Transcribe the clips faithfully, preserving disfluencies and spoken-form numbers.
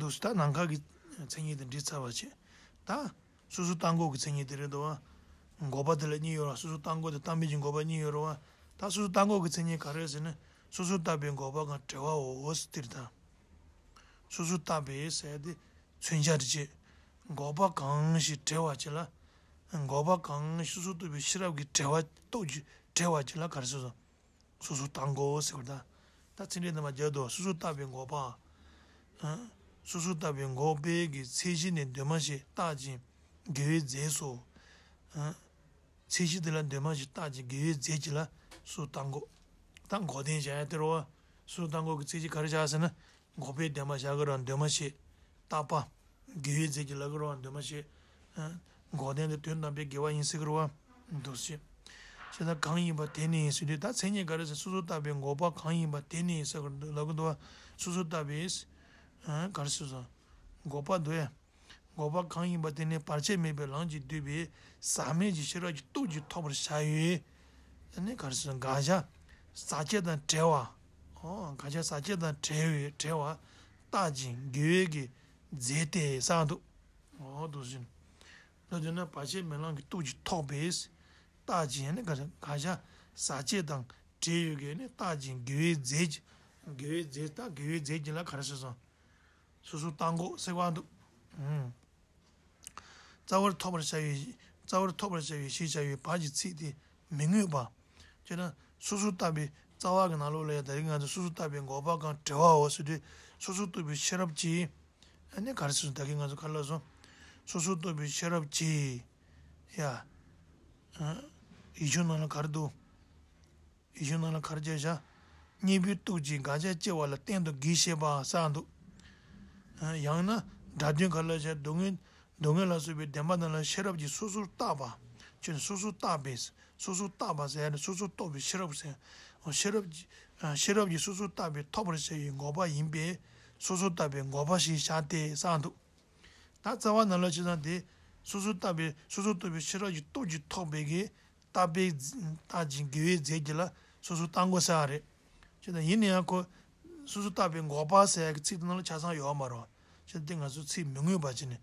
ད་ནམ་མཁའ་གི་མཚན་ཉིད་དེ་འགྲིག་ཚར་བ་བྱས། ད་སོ་སོར་བརྟགས་འགོག་གི་མཚན་ཉིད་དེ་རེད་དོ། འགོག་པ་དེ་ལ་གཉིས་ཡོད་ར། སོ་སོར་བརྟགས་འགོག་དང་བརྟགས་མིན་གྱི་འགོག་པ་གཉིས་ཡོད་ར་བ། ད་སོ་སོར་བརྟགས་འགོག་གི་མཚན་ཉིད་ག་རེ་ཟེར་ན། སོ་སོར་བརྟགས་པའི་འགོག་པ་གང་བྲལ་བའོ་ཟེར་དེ་རེད་ད། སོ་སོར་བརྟགས་པའི་ཟེར་དེ་མཚོན་བྱ་རེད་བྱས། འགོག་པ་གང་ཞིག་བྲལ་བ་ཅིག་ལ། འགོག་པ་གང་ཞིག་སོ་སོར་རྟོག་པའི་ཤེས་རབ་ཀྱིས་བྲལ་བ་རྟོགས་ཀྱི་བྲལ་བ་ཅིག་ལ་ག་རེ་ཟེར་སོང་། སོ་སོར་བརྟགས་འགོག་ཟེར་བ་དང་། ད་ཚིག་འགྲེལ་དུ་མ་རྒྱག་དོ། སོ་སོར་བརྟགས་པའི་འགོག་པ། ཨ། སོ་སོར་བརྟགས་པའི་འགོག་པའི་གི་ཚད་གཞི་ནི་འདུས་མ་བྱས་རྟག་ཅིང་དགེ་བའི་རྫས་སོ། ཨ། ཚད་གཞི་དེ་ལ་འདུས་མ་བྱས་རྟག་ཅིང་དགེ་བའི་རྫས་ཀྱི་ལ་སོ་སོར་བརྟགས་འགོག་ད་འགོག་བདེན་བྱ་ཡ་དེ་རེད་བ། སོ་སོར་བརྟགས་འགོག་གི་ཚད་གཞི་ག་རེ་བྱ་ཟེར་ན། འགོག་པའི་བདེན་པ་བཞག་གི་རེད་བ། འདུས་མ་བྱས་རྟག་པ། དགེ་བའི་རྫས་ཀྱི་ལ་གི་རེད་བ། འདུས་མ་བྱས། ཨ། འགོག་བདེན་དེ་དོན་དམ་པའི་དགེ་བ་ཡིན་ཟེར་གི་རེད་བ། འདུས་བྱས། བྱས་ཙང་གང་ཡིན་པ་དེ་ནི་ཡིན་ཟེར་དུས་ད་མཚན་ཉིད་ག་རེ་ཟེར། སོ་སོར་བརྟགས་པའི་འགོག་པ་གང་ཡིན་པ་དེ་ནི་ཡིན་ཟེར་གི་ལབ་གི་འདུག་བ། སོ་སོར་བརྟགས་པའི། ཨ། ག་རེ་ཟེར་སོང་། འགོག་པ་འདུག་ཡ། འགོག་པ་གང་ཡིན་པ་དེ་ནི་བར་ཆད་མེད་པའི་ལམ་གྱིས་བསྡུས་པའི་ཟག་མེད་ཀྱི་ཤེས་རབ་ཀྱི་སྟོབས་ཀྱིས་ཐོབ་པར་བྱ་ཡི། ཨ་ནི་ག་རེ་ཟེར། དགག་བྱ། ཟག་བཅས་དང་བྲལ་བ། ཨོ། དགག་བྱ་ཟག་བཅས་དང་བྲལ་བའི་བྲལ་བ། རྟག་ཅིང་དགེ་བའི་གི་རྫས་ཏེ་ཟེར་འདུག་ཨོ། འདུག་ཟིན། ལོ་དེ་ན་བར་ཆད་མེད་ལམ་གྱི་སྟོབས་ཀྱིས་ཐོབ་པས། རྟག་ཅིང་ནི་ག་རེ། དགག་བྱ་ཟག་བཅས་དང་བྲལ་ཡོད་ཀྱི་ནི་རྟག་ཅིང་དགེ་བའི་རྫས་ཀྱི། དགེ་བའི་རྫས་ད་དགེ་བའི་རྫས་ཀྱི་ལ་ག་རེ་ཟེར་སོང་། སོ་སོར་བརྟགས་འགོག་ཟེར་བ་འདུག་ཨུམ། རྩ་བར་ཐོབ་པར་བྱ་བའི། རྩ་བར་ཐོབ་པར་བྱ་བའི་ཞེས་བྱ་བའི་བར་གྱི་ཚིག་དེ་མི་མངོན་པ། ཅེ་ན། སོ་སོར་བརྟགས་པའི་རྩ་བ་གི་ནང་ལོགས་ལ་ཡང་ད་རིང་ང་ཚོ་སོ་སོར་བརྟགས་པའི་འགོག་པ་གང་བྲལ་བའོ་ཟེར་དུས། སོ་སོར་རྟོག་པའི་ཤེས་རབ་ཀྱིས། ཨ་ནི་ག་རེ་ཟེར་སོང་། ད་གིན་ང་ཚོ་ག་རེ་ལབ་སོང་། སོ་སོར་རྟོག་པའི་ཤེས་རབ་ཀྱིས། ཡ། ཨ། ཡིག་ཆུང་ནང་ལ་ག་རེ་འདུག་ཡིག་ཆུང་ནང་ལ་ག་རེ་བྱས་བཞག་གཉེན་པོའི་སྟོབས་ཀྱིས་དགག་བྱ་སྐྱེ་བ་ལ་གཏན་དུ་གེགས་བྱེད་པ་ཟེར་འདུག་ཡང་ན་སྒྲ་དོན་ག་ལ་བྱ། སྡུག་བསྔལ། སྡུག་བསྔལ་ལ་སོགས་པའི་བདེན་པ་རྣམས་ལ་ཤེས་རབ་ཀྱིས་སོ་སོར་བརྟགས་པ། ཁྱོད་སོ་སོར་བརྟགས་པས། སོ་སོར་བརྟགས་པ་ཟེར་ཡ་ནི་སོ་སོར་རྟོག་པའི་ཤེས་རབ་ཟེར། ཤེས་རབ་ཀྱིས། ཤེས་རབ་ཀྱིས་སོ་སོར་བརྟགས་པའི་ཐོབ་པར་བྱ་བའི་འགོག་པ་ཡིན་པས་སོ་སོར་བརྟགས་པའི་འགོག་པ་ཞེས་བྱ་སྟེ་ཟེར་འདུག་ད་རྩ་བ་ནང་ལ་བྱས་ཙང་དེ། སོ་སོར་བརྟགས་པའི། སོ་སོར་རྟོག་པའི་ཤེས་རབ་ཀྱི་སྟོབས་ཀྱིས་ཐོབ་པའི་གི། རྟག་པའི་རྫས། རྟག་ཅིང་དགེ་བའི་རྫས་ཀྱི་ལ་སོ་སོར་བརྟགས་འགོག་ཟེར་བ་རེད། བྱས་ཙང་ཡིན་ན་ཡང་ཁོ། སོ་སོར་བརྟགས་པའི་འགོག་པ་ཟེར་ཡ་གི་ཚིག་དེ་ནང་ལ་ཆ་ཚང་ཡོད་མ་རེད། བྱས་ཙང་དེ་ང་ཚོ་ཚིག་མི་མངོན་པ་བྱས་ནས།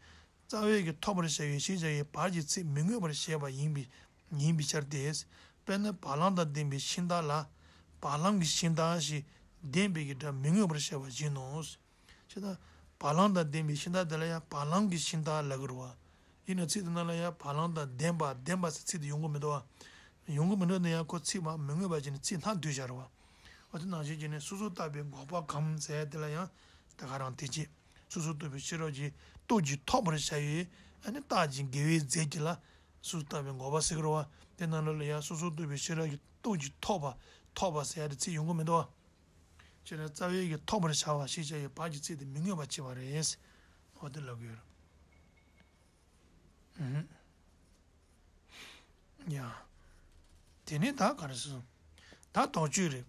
རྩ་བའི་གི་ཐོབ་པར་བྱ་བའི་ཞེས་བྱ་བའི་བར་གྱི་ཚིག་མི་མངོན་པར་བྱས་པ་ཡིན་པའི། ཡིན་པའི་ཕྱིར་ཏེ། དཔེར་ན་བ་ལང་དང་ལྡན་པའི་ཤིང་རྟ་ལ། བ་ལང་གི་ཤིང་རྟ་ཞེས་ལྡན་པའི་གི་སྒྲ་མི་མངོན་པར་བྱས་པ་བཞིན་ནོ། བྱས་ཙང་། བ་ལང་དང་ལྡན་པའི་ཤིང་རྟ་དེ་ལ་ཡང་བ་ལང་གི་ཤིང་རྟ་ལབ་ཀྱི་རེད་བ། ཡིན་ན་ཚིག་དེ་ནང་ལ་ཡང་བ་ལང་དང་ལྡན་པ་ལྡན་པ་ཟེར་ཚིག་དེ་ཡོང་གི་མི་འདུག་བ། ཡོང་གི་མི་འདུག་ན་ཡང་ཁོ་ཚིག་མ་མི་མངོན་པ་བྱས་ནས་ཚིག་སྣ་བསྡུས་བཞག་རེད་བ། འོ་དེ་ནང་བཞིན་བྱས་ནས་སོ་སོར་བརྟགས་པའི་འགོག་པ་གམ་ཟེར་དེ་ལ་ཡང་ད་ག་རང་དེ་རྗེས། སོ་སོར་རྟོག་པའི་ཤེས་རབ་ཀྱི་སྟོབས་ཀྱིས་ཐོབ་པར་བྱ་བའི་ཨ་ནི་རྟག་ཅིང་དགེ་བའི་རྫས་ཀྱི་ལ་སོ་སོར་བརྟགས་པའི་འགོག་པ་ཟེར་གྱི་རེད་བ། དེ་ནང་ལོགས་ལ་ཡང་སོ་སོར་རྟོག་པའི་ཤེས་རབ་ཀྱི་སྟོབས་ཀྱིས་ཐོབ་པ་ཐོབ་པ་ཟེར་ཡ་དེ་ཚིག་ཡོང་གི་མི་འདུག་བ། ཅེ་ན་རྩ་བའི་གི་ཐོབ་པར་བྱ་བ་ཞེས་བྱ་བའི་བར་གྱི་ཚིག་དེ་མི་མངོན་པར་བྱས་པ་རེད། འོ་དེ་ལབ་ཀྱི་ཡོད་རེད། ཨུ་ཧུམ། ཡ། དེ་ནས་ད་ག་རེ་ཟེར། ད་དོགས་གཅོད་རེད།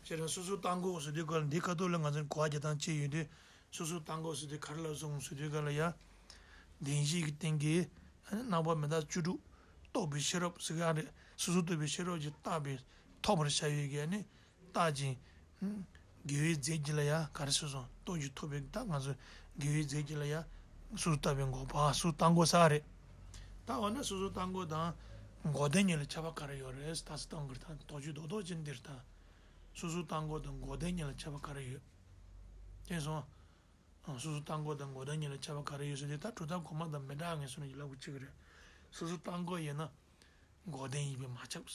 ཅེ་ན་སོ་སོར་བརྟགས་འགོག་ཟེར་དུས་སྐབས་ལ་འདི་ཁ་ཐུག་ལ་ང་ཚོས་གོ་བ་རྒྱག་སྟངས་གཅིག་ཡོད་དུས། སོ་སོར་བརྟགས་འགོག་ཟེར་དུས་ག་རེ་ལབ་སོང་ཟེར་དུས་སྐབས་ལ་ཡ། བདེན་བཞིའི་གི་སྟེང་གི། རྣམ་པ་མི་རྟག་བཅུ་དྲུག་རྟོགས་པའི་ཤེས་རབ་ཟེར་ག་རེད། སོ་སོར་རྟོག་པའི་ཤེས་རབ་ཀྱིས་བརྟགས་པའི་ཐོབ་པར་བྱ་བའི་གི་ནི། རྟག་ཅིང་། དགེ་བའི་རྫས་ཀྱི་ལ་ཡ་ག་རེ་ཟེར་སོང་། སྟོབས་ཀྱིས་ཐོབ་པའི་ད་ང་ཚོ་དགེ་བའི་རྫས་ཀྱི་ལ་ཡ། སོ་སོར་བརྟགས་པའི་འགོག་པ་སོ་སོར་བརྟགས་འགོག་ཟེར་བ་རེད། ད་འོ་ན་སོ་སོར་བརྟགས་འགོག་དང་། འགོག་བདེན་གཉིས་ལ་ཁྱད་པར་ག་རེ་ཡོད་རེད། ད་སོ་སོར་བརྟགས་འགོག་དང་དོགས་གཅོད་རྡོག་རྡོག་ཅན་འདིར་ད། སོ་སོར་བརྟགས་འགོག་དང་འགོག་བདེན་གཉིས་ལ་ཁྱད་པར་ག་རེ་ཡོད། མཁྱེན་སོང་། སོ་སོར་བརྟགས་འགོག་དང་འགོག་བདེན་གཉིས་ལ་ཁྱད་པར་ག་རེ་ཡོད་ཟེར་དུས་ད་གྲུབ་མཐའ་གོང་མ་དང་མི་འདྲ་ངེས་སོ་ནས་ལབ་དགོས་ཀྱི་རེད། སོ་སོར་བརྟགས་འགོག་ཡིན་ན། འགོག་བདེན་ཡིན་པས་མ་ཁྱབ།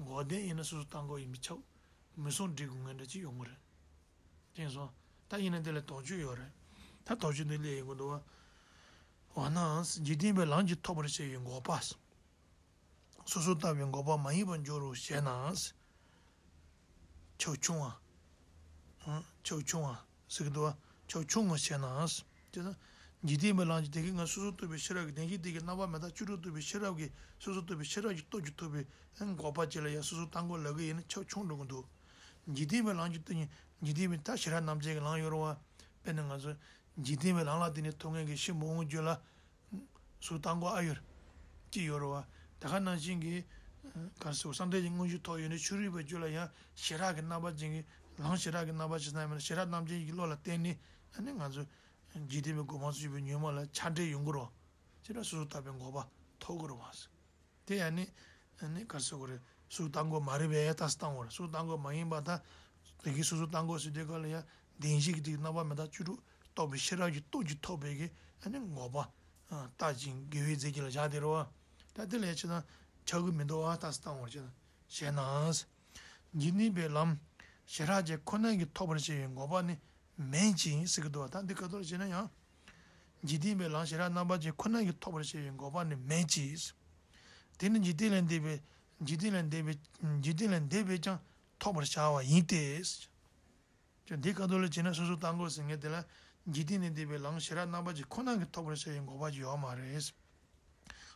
འགོག་བདེན་ཡིན་ན་སོ་སོར་བརྟགས་འགོག་ཡིན་པས་ཁྱབ། མུ་གསུམ་འགྲིག་དགོས་ངེས་འདྲ་ཅིག་ཡོང་གི་རེད། མཁྱེན་སོང་། ད་ཡིན་ན་དེ་ལ་དོགས་གཅོད་ཡོད་རེད། ད་དོགས་གཅོད་འདི་སླེབས་ཡོང་གི་འདུག་བ། འོ་ན། འཇིག་རྟེན་པའི་ལམ་གྱིས་ཐོབ་པར་བྱ་བའི་འགོག་པ། སོ་སོར་བརྟགས་པའི་འགོག་པ་མ་ཡིན་པར་འགྱུར་རོ་ཞེ་ན། ཁྱབ་ཆུང་བ། ཨང་། ཁྱབ་ཆུང་བ་ཟེར་གྱི་འདུག་བ། ཁྱབ་ཆུང་ངོ་ཞེ་ན། དེ་ན། འཇིག་རྟེན་པའི་ལམ་གྱིས་དེ་གའི་ང་སོ་སོར་རྟོག་པའི་ཤེས་རབ་ཀྱི་བདེན་བཞི་དེ་གའི་རྣམ་པ་མི་རྟག་བཅུ་དྲུག་རྟོགས་པའི་ཤེས་རབ་ཀྱིས་སོ་སོར་རྟོག་པའི་ཤེས་རབ་ཀྱི་སྟོབས་ཀྱིས་ཐོབ་པའི་འགོག་པ་ཅིག་ལ་ཡང་སོ་སོར་བརྟགས་འགོག་ལབ་ཀྱི་ཡིན་ན་ཁྱབ་ཆུང་འགྲོ་གི་འདུག་འཇིག་རྟེན་པའི་ལམ་གྱིས་སྟོན་ནས་འཇིག་རྟེན་པའི་ད་ཞི་རགས་རྣམ་བཅད་ཀྱི་ལམ་ཡོད་རེད་བ། དཔེར་ན་ང་ཚོ་འཇིག་རྟེན་པའི་ལམ་ལ་བརྟེན་ནས་ཐོབ་མཁན་གྱི་ཕྱིར་མི་འོང་རྒྱུ་ལ། སོ་སོར་བརྟགས་འགོག་ཨ་ཡོད། ཅི་ཡོད་རེད་བ། ད་ག་ནང་བཞིན་གྱི། ག་རེ་ཟེར། བསམ་གཏན་གྱི་དངོས་གཞི་ཐོབ་ཡོད་ནས་ཕྱི་རོལ་པའི་རྒྱུད་ལ་ཡང་ཞི་རགས་ཀྱི་རྣམ་པ་ཅན་གྱི་ལམ་ཞི་རགས་ཀྱི་རྣམ་པ་ཅན་ཟེར་ན་མིན་ན་ཞི་རགས་རྣམ་ཅན་གྱི་བློ་ལ་བརྟེན་ནས་ ཨ་ནི་ང་ཚོ་འཇིག་རྟེན་པའི་སྒོ་མང་ཚུལ་བྱེད་པའི་ཉོན་མོངས་ལ་ཆགས་བྲལ་ཡོང་གི་རེད་བ། བྱས་ན་སོ་སོར་བརྟགས་པའི་འགོག་པ་ཐོབ་ཀྱི་རེད་བ། དེ་ཡང་ནི་ཨ་ནི་ག་རེ་ཟེར་དགོས་རེད། སོ་སོར་བརྟགས་འགོག་མ་རེད་པས་ལྟ་སྟངས་བར་སོ་སོར་བརྟགས་འགོག་མ་ཡིན་པ་དང་། དེ་གའི་སོ་སོར་བརྟགས་འགོག་ཟེར་དུས་སྐབས་ལ་ཡང་བདེན་བཞི་གི་དེ་རྣམ་པ་མི་རྟག་བཅུ་དྲུག་རྟོགས་པའི་ཤེས་རབ་ཀྱི་སྟོབས་ཀྱིས་ཐོབ་པའི་གི་ཨ་ནི་འགོག་པ་ཨ་བརྟག་ཅིང་དགེ་བའི་རྫས་ཀྱི་ལ་བཞག་དེ་རེད་བ། ད་དེ་ལ་ཡང་ཅི་ན་ཆགས་ཀྱི་མི་འདུག་བ་ལྟ་སྟངས་བར་ཅི་ན་ཞེ་ན། འཇིག་རྟེན་པའི་ལམ་ཞི་དྲག་ཅན་ཁོ་ན་གིས་ཐོབ་པར་བྱ་བའི་འགོག་པ་ནི་མེད་ཅིང་ཟེར་གྱི་འདུག་བ། ད་འདི་ག་དོར་བྱས་ན་ཡང་། འཇིག་རྟེན་པའི་ལམ་ཞི་དྲག་རྣམ་པ་ཅན་ཁོ་ན་གིས་ཐོབ་པར་བྱ་བའི་འགོག་པ་ནི་མེད་ཅིང་། དེ་ནི་འཇིག་རྟེན་ལས་འདས་པའི་འཇིག་རྟེན་ལས་འདས་པའི་འཇིག་རྟེན་ལས་འདས་པས་ཀྱང་ཐོབ་པར་བྱ་བ་ཡིན་ཏེ། ཅོ་འདི་ག་དོ་ལ་བྱས་ན་སོ་སོར་བརྟགས་འགོག་ཟེར་མཁན་དེ་ལ་འཇིག་རྟེན་ལས་འདས་པའི་ལམ་ཞི་དྲག་རྣམ་པ་ཅན་ཁོ་ན་གིས་ཐོབ་པར་བྱ་བའི་འགོག་པ་ཅིག་ཡོད་མ་རེད།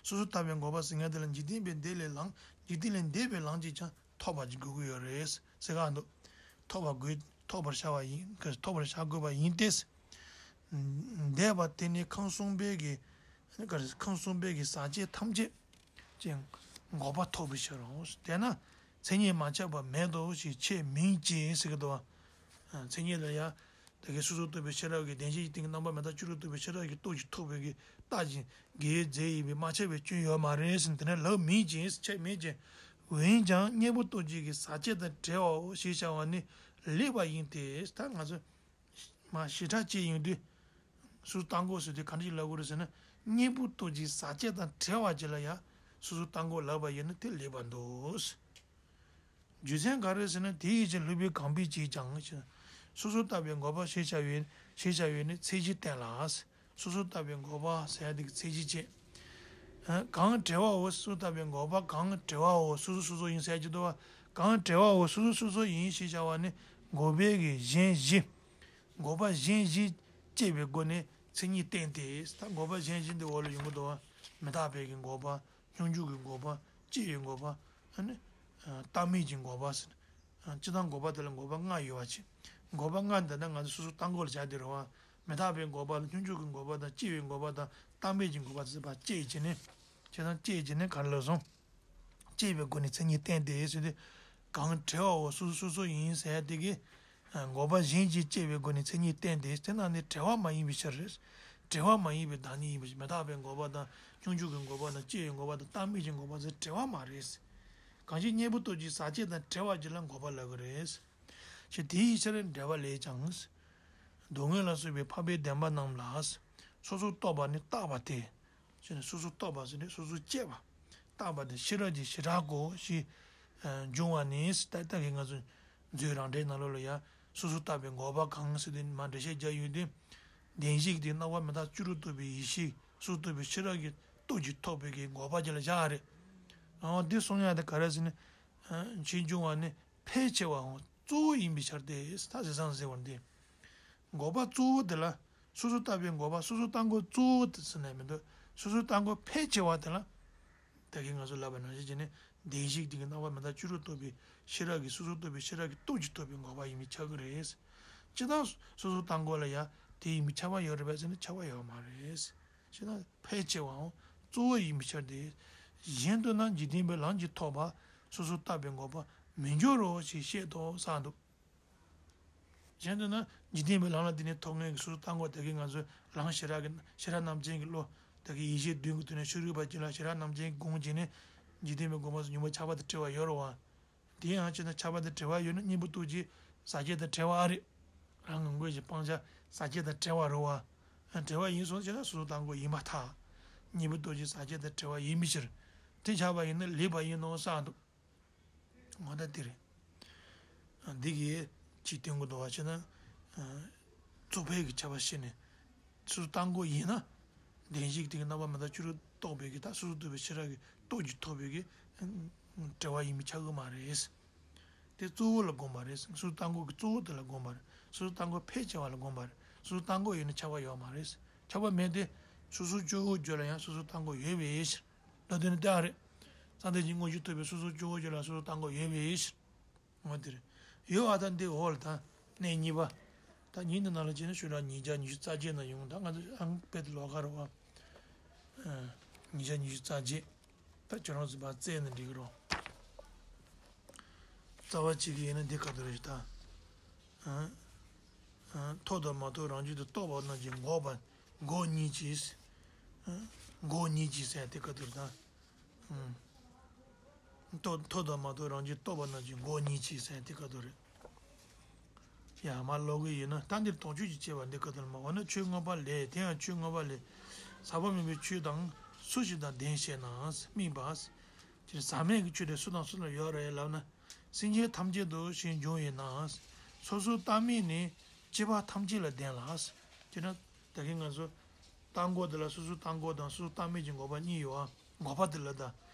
སོ་སོར་བརྟགས་པའི་འགོག་པ་ཟེར་མཁན་དེ་ལ་འཇིག་རྟེན་པའི་འདས་ལས་ལམ་འཇིག་རྟེན་ལས་འདས་པའི་ལམ་གཅིག་ཀྱང་ཐོབ་པ་ཅིག་དགོས་ཀྱི་ཡོད་རེད་ཟེར་ག་འདུག་ཐོབ་པ་དགོས་ཐོབ་པར་བྱ་བ་ཡིན་ཐོབ་པར་བྱ་དགོས་པ་ཡིན་ཏེ། འདས་པ་དེ་ནི་ཁམས་གསུམ་པའི་གི་ཁམས་གསུམ་པའི་གི་ཟག་བཅས་ཐམས་ཅད་ཀྱི་འགོག་པ་ཐོབ་པའི་ཕྱིར་རོ། དེས་ན་མཚན་ཉིད་མ་ཁྱབ་པ་མེད་དོ་ཞེས་ཁྱད་མིན་ཅེས་ཟེར་གི་འདུག་བ། མཚན་ཉིད་ལ་ཡང་དེ་གའི་སོ་སོར་རྟོག་པའི་ཤེས་རབ་ཀྱི་བདེན་བཞིའི་སྟེང་གི་རྣམ་པ་མི་རྟག་བཅུ་དྲུག་རྟོགས་པའི་ཤེས་རབ་ཀྱི་སྟོབས་ཀྱིས་ཐོབ་པའི་གི་བརྟག་ཅིང་དགེ་བའི་རྫས་ཡིན་པས་མ་ཁྱབ་པའི་སྐྱོན་ཡོད་མ་རེད་ཟེར་དེ་ནས་ལབ་མིན་ཅིང་ཁྱད་མིན་ཅིང་། འོན་ཀྱང་གཉེན་པོ་སྟོབས་བཅུ་གི་ཟག་བཅས་དང་བྲལ་བའོ་ཞེས་བྱ་བ་ནི་ལེགས་པ་ཡིན་ཏེ། ད་ང་ཚོ་མ་ཞི་དྲག་ཅན་ཡིན་དུས་སོ་སོར་བརྟགས་འགོག་ཟེར་དུས་ག་འདྲ་ཞིག་ལབ་དགོས་རེད་ཟེར་ན། གཉེན་པོ་སྟོབས་བཅུའི་ཟག་བཅས་དང་བྲལ་བ་ཅིག་ལ་ཡང་སོ་སོར་བརྟགས་འགོག་ལབ་པ་ཡིན་ན་དེ་ལེགས་པར་འདུག་རྒྱུ་མཚན་ག་རེ་ཟེར་ན། དེ་ཡི་ཕྱིར་སློབ་དཔོན་གང་པས་ཀྱིས་ཀྱང་། སོ་སོར་བརྟགས་པའི་འགོག་པ་ཞེས་བྱ་བའི་ཞེས་བྱ་བའི་ནི་ཚད་གཞི་བསྟན་ལ། སོ་སོར་བརྟགས་པའི་འགོག་པ་ཟེར་ཡ་དེ་གི་ཚད་གཞི་བཅད། གང་བྲལ་བའོ། སོ་སོར་བརྟགས་པའི་འགོག་པ་གང་བྲལ་བའོ། སོ་སོ་སོ་སོ་ཡིན་ཟེར་གྱི་འདུག་བ། གང་བྲལ་བའོ། སོ་སོ་སོ་སོ་ཡིན་ཞེས་བྱ་བ་ནི་འགོག་པའི་གི་གཞན་བཞི། འགོག་པ་གཞན་བཞི་བཅད་པའི་སྒོ་ནས་མཚན་ཉིད་བསྟན་ཏེ། ད་འགོག་པ་གཞན་བཞི་འདི་འོག་ལ་ཡོང་གི་འདུག་བ། མི་རྟག་པའི་གི་འགོག་པ། སྙོམས་འཇུག་གི་འགོག་པ། སྐྱེ་བའི་འགོག་པ། ཨ་ནི། བརྟགས་མེད་ཀྱི་འགོག་པ་ཟེར། སྤྱིར་བཏང་འགོག་པ་དེ་ལ་འགོག་པ་ལྔ་ཡོད་པ་ཅིག་འགོག་པ་ལྔ་འདི་ན་ང་ཚོ་སོ་སོར་བརྟགས་འགོག་ལ་བྱ་དེ་རེད་བ། མི་རྟག་པའི་འགོག་པ་ལ་སྙོམས་འཇུག་གི་འགོག་པ་དང་སྐྱེ་བའི་འགོག་པ་དང་བརྟགས་མེད་ཀྱི་འགོག་པ་ཟེར་བ་བཅད་བྱས་ནས། བྱས་ཙང་བཅད་བྱས་ནས་ག་རེ་ལབ་སོང་། བཅད་པའི་སྒོ་ནས་མཚན་ཉིད་བསྟན་ཏེ་ཟེར་ཏེ། གང་བྲལ་བའོ། སོ་སོ་སོ་སོ་ཡིན་ཟེར་དེ་གི། འགོག་པ་གཞན་གྱིས་བཅད་པའི་སྒོ་ནས་མཚན་ཉིད་བསྟན་ཏེ། དེ་རྣམས་ནི་བྲལ་བ་མ་ཡིན་པའི་ཕྱིར། བྲལ་བ་མ་ཡིན་པའི་བདག་ཉིད་ཡིན་པའི་ཕྱིར། མི་རྟག་པའི་འགོག་པ་དང་སྙོམས་འཇུག་གི་འགོག་པ་དང་སྐྱེ་བའི་འགོག་པ་དང་བརྟགས་མེད་ཀྱི་འགོག་པ་ཟེར་བྲལ་བ་མ་རེད། གང་ཕྱིར་གཉེན་པོ་སྟོབས་ཀྱི་ཟག་བཅས་དང་བྲལ་བ་ཅིག་ལ་འགོག་པ་ལབ་ཀྱི་རེད། ཞེས་དེའི་ཕྱིར་འབྲེལ་བ་ལས་ཀྱང་། སྡུག་བསྔལ་ལ་སོགས་པའི་འཕགས་པའི་བདེན་པ་རྣམས་ལ། སོ་སོར་རྟོག་པ་ནི་བརྟགས་པ་སྟེ། ཞེས་ནས་སོ་སོར་རྟོག་པ་ཟེར་ནས་སོ་སོར་དཔྱད་པ། བརྟགས་པ་སྟེ་ཤེས་རབ་ཀྱི་བྱེ་བྲག་གོ་ཞེས་འབྱུང་བ་ནི། ད་ལྟ་གི་ང་ཚོ་མཛོད་རང་འགྲེལ་ནང་ལོགས་ལ་ཡང་སོ་སོར་བརྟགས་པའི་འགོག་པ་གང་ཟེར་དུས་མ་འགྲེལ་བཤད་རྒྱག་ཡོང་དུས། བདེན་བཞི་གི་དེ་རྣམ་པ་མི་རྟག་བཅུ་དྲུག་རྟོགས་པའི་ཡེ་ཤེས་སོ་སོར་རྟོག་པའི་ཤེས་རབ་ཀྱི་སྟོབས་ཀྱིས་ཐོབ་པའི་གི་འགོག་པ་ཅིག་ལ་བཞག་རེད། འོ་འདི་གསུང་ཡ་དེ་ག་རེ་ཟེར་ན། ཕྱིས་འབྱུང་བ་ནི་ཕལ་ཆེ་བའང་གཙོ་བོ་ཡིན་པའི་ཕྱིར་ཏེ། ད་ཟེར་སང་ཟེར་བ་འདི། འགོག་པ་གཙོ་བོ་དེ་ལ། སོ་སོར་བརྟགས་པའི་འགོག་པ་སོ་སོར་བརྟགས་འགོག་གཙོ་བོ་དེ་ཟེར་ནས་མི་འདུག་སོ་སོར་བརྟགས་འགོག་ཕལ་ཆེ་བ་དེ་ལ། ད་གིན་ང་ཚོ་ལབ་པ་ནང་བཞིན་བྱས་ནས་བདེན་བཞི་དེ་གི་རྣམ་པ་མི་རྟག་བཅུ་དྲུག་རྟོགས་པའི་ཤེས་རབ་ཀྱིས་སོ་སོར་རྟོག་པའི་ཤེས་རབ་ཀྱི་སྟོབས་ཀྱིས་ཐོབ་པའི་འགོག་པ་ཡིན་པས་ཁྱབ་ཀྱི་རེད། སྤྱིར་བཏང་སོ་སོར་བརྟགས་འགོག་ལ་ཡང་དེ་ཡིན་པས་ཁྱབ་པ་ཡོད་རེད་པས་ཟེར་ན་ཁྱབ་པ་ཡོད་མ་རེད། ཞེ་ན་ཕལ་ཆེ་བའང་གཙོ་བོ་ཡིན་པའི་ཕྱིར་ཏེ། གཞན་དུ་ན་འཇིག་རྟེན་པའི་ལམ་གྱིས་ཐོབ་པ་སོ་སོར་བརྟགས་པའི་འགོག་པ་མི་འགྱུར་རོ་ཞེས་བཤད་དོ་གསུངས་འདུག་གཞན་དུ་ན་འཇིག་རྟེན་པའི་ལམ་ལ་བརྟེན་ནས་ཐོབ་མཁན་གྱི་སོ་སོར་བརྟགས་འགོག་དེ་གའི་ང་ཚོའི་ལམ་ཞི་དྲག་གི་ཞི་དྲག་རྣམ་ཅན་གྱི་བློ་དེ་གའི་ཡེ་ཤེས་བདུན་གྱི་ཐོག་ནས་ཕྱི་རོལ་པ་ཅིག་ལ་ཞི་དྲག་རྣམ་ཅན་གྱི་སྒོམ་བྱས་ནས་འཇིག་རྟེན་པའི་སྒོམ་པ་སོགས་ཉོན་མོངས་ཆགས་པ་དང་བྲལ་བ་ཡོད་རེད་བ། དེ་ཡང་བྱས་ན་ཆགས་པ་དང་བྲལ་བ་ཡོད་ན་གཉེན་པོ་སྟོབས་ཀྱིས་ཟག་བཅས་དང་བྲལ་བ་ཨ་རེད། རང་ངོ་རྒོལ་གྱི་སྤང་བྱ་ཟག་བཅས་དང་བྲལ་བ་རེད་བ། བྲལ་བ་ཡིན་སོང་བྱས་ན་སོ་སོར་བརྟགས་འགོག་ཡིན་པར་ཐལ། གཉེན་པོ་སྟོབས་ཀྱིས་ཟག་བཅས་དང་བྲལ་བ་ཡིན་པའི་ཕྱིར། དེ་ཆགས་པ་ཡིན་ན་ལེགས་པ་ཡིན་ནོ་གསུངས་འདུག་ངོ་ད་དེ་རེད། འདི་གིས་ཅི་སྟོན་གྱི་འདུག་བ་ཞེ་ན། གཙུག་ཕུད་ཀྱི་ཁྱད་པར་ཕྱེ་ནས། སོ་སོར་བརྟགས་འགོག་ཡིན་ན། བདེན་བཞི་གི་སྟེང་གི་རྣམ་པ་མི་རྟག་བཅུ་དྲུག་རྟོགས་པའི་གི་ད་སོ་སོར་རྟོག་པའི་ཤེས་རབ་ཀྱི་སྟོབས་ཀྱིས་ཐོབ་པའི་གི་བྲལ་བ་ཡིན་པས་ཁྱབ་ཀྱི་མ་རེད། དེ་གཙོ་བོ་ལ་དགོངས་པ་རེད། སོ་སོར་བརྟགས་འགོག་གི་གཙོ་བོ་དེ་ལ་དགོངས་པ་རེད། སོ་སོར་བརྟགས་འགོག་ཕལ་ཆེ་བ་ལ་དགོངས་པ་རེད། སོ་སོར་བརྟགས་འགོག་ཡོད་ན་ཆགས་པ་ཡོད་མ་རེད། ཆགས་པ་མེད་དེ། སོ་སོ་སྐྱེ་བོའི་རྒྱུད་ལ་ཡང་སོ་སོར་བརྟགས་འགོག་ཡོད་པའི་ཕྱིར། ལ་དོན་ནི་དེ་ཨ་རེད། བསམ་གཏན་གྱི་དངོས་གཞི་ཐོབ་པའི་སོ་སོ་སྐྱེ་བོའི་རྒྱུད་ལ་སོ་སོར་བརྟགས་འགོག་ཡོད་པའི་ཕྱིར། འོ་དེ་རེད། ཡོད་ཨ་ད་འདི་འོག་ལ་ད་གནས་གཉིས་པ། ད་གཉིས་འདི་ནང་ལ་བྱས་ན་ཤོད་ལ་ཉིས་བརྒྱ་ཉི་ཤུ་རྩ་བརྒྱད་ན་ཡོང་ད་ང་ཚོ་ཨང་དཔེ་དེ་ལོགས་ཀ་རེད་བ། ཉིས་བརྒྱ་ཉི་ཤུ་རྩ་བརྒྱད། ད་ཁྱོད་རང་ཚོ་ཕར་བཙལ་ན་འགྲིག་གི་རོ། རྩ་བ་གཅིག་གི་ཡིན་ན་འདི་ག་དུ་རེད་ད། ཐོབ་དང་མ་ཐོབ་རང་རྒྱུད་དུ་གཏོགས་པ་རྣམས་ཀྱི་འགོག་པ། འགོག་གཉིས་ཀྱིས། འགོག་གཉིས་ཀྱིས་ཟེར་དེ་ག་དུར་དང་། ཐོབ་ཐོབ་དང་མ་ཐོབ་རང་རྒྱུད་གཏོགས་པ་རྣམས་ཀྱི་འགོག་གཉིས་ཀྱིས་ཟེར་དེ་ག་དུར་རེད། ཡ་མ་ལོག་གི་ཡིན་ན་ད་འདིར་དོགས་གཅོད་ཀྱི་དཔྱད་པ་འདི་ག་དུར་མ་འོ་ན་ཆོས་མངོན་པ་ལས་དེ་ཡང་ཆོས་མངོན་པ་ལས། ཟག་པ་མེད་པའི་ཆོས་དང་སུ་ཞིག་དང་ལྡན་ཞེ་ན། དམིགས་པ། ཟག་མེད་ཀྱི་ཆོས་དེ་སུ་དང་སུ་ལ་ཡོད་རེད་ལབ་ན། སེམས་ཅན་ཐམས་ཅད་དུ་ཞེས་འབྱུང་བས་ན། སོ་སོར་བརྟགས་མིན་ནི་སྐྱེ་བ་ཐམས་ཅད་ལ་ལྡན་ལ། དེ་ན་ད་གིན་ང་ཚོ་བརྟགས་འགོག་དེ་ལ་སོ་སོར་བརྟགས་འགོག་དང་སོ་སོར་བརྟགས་མིན་གྱི་འགོག་པ་གཉིས་ཡོད་ཨ། འགོག་པ་དེ་ལ་ད།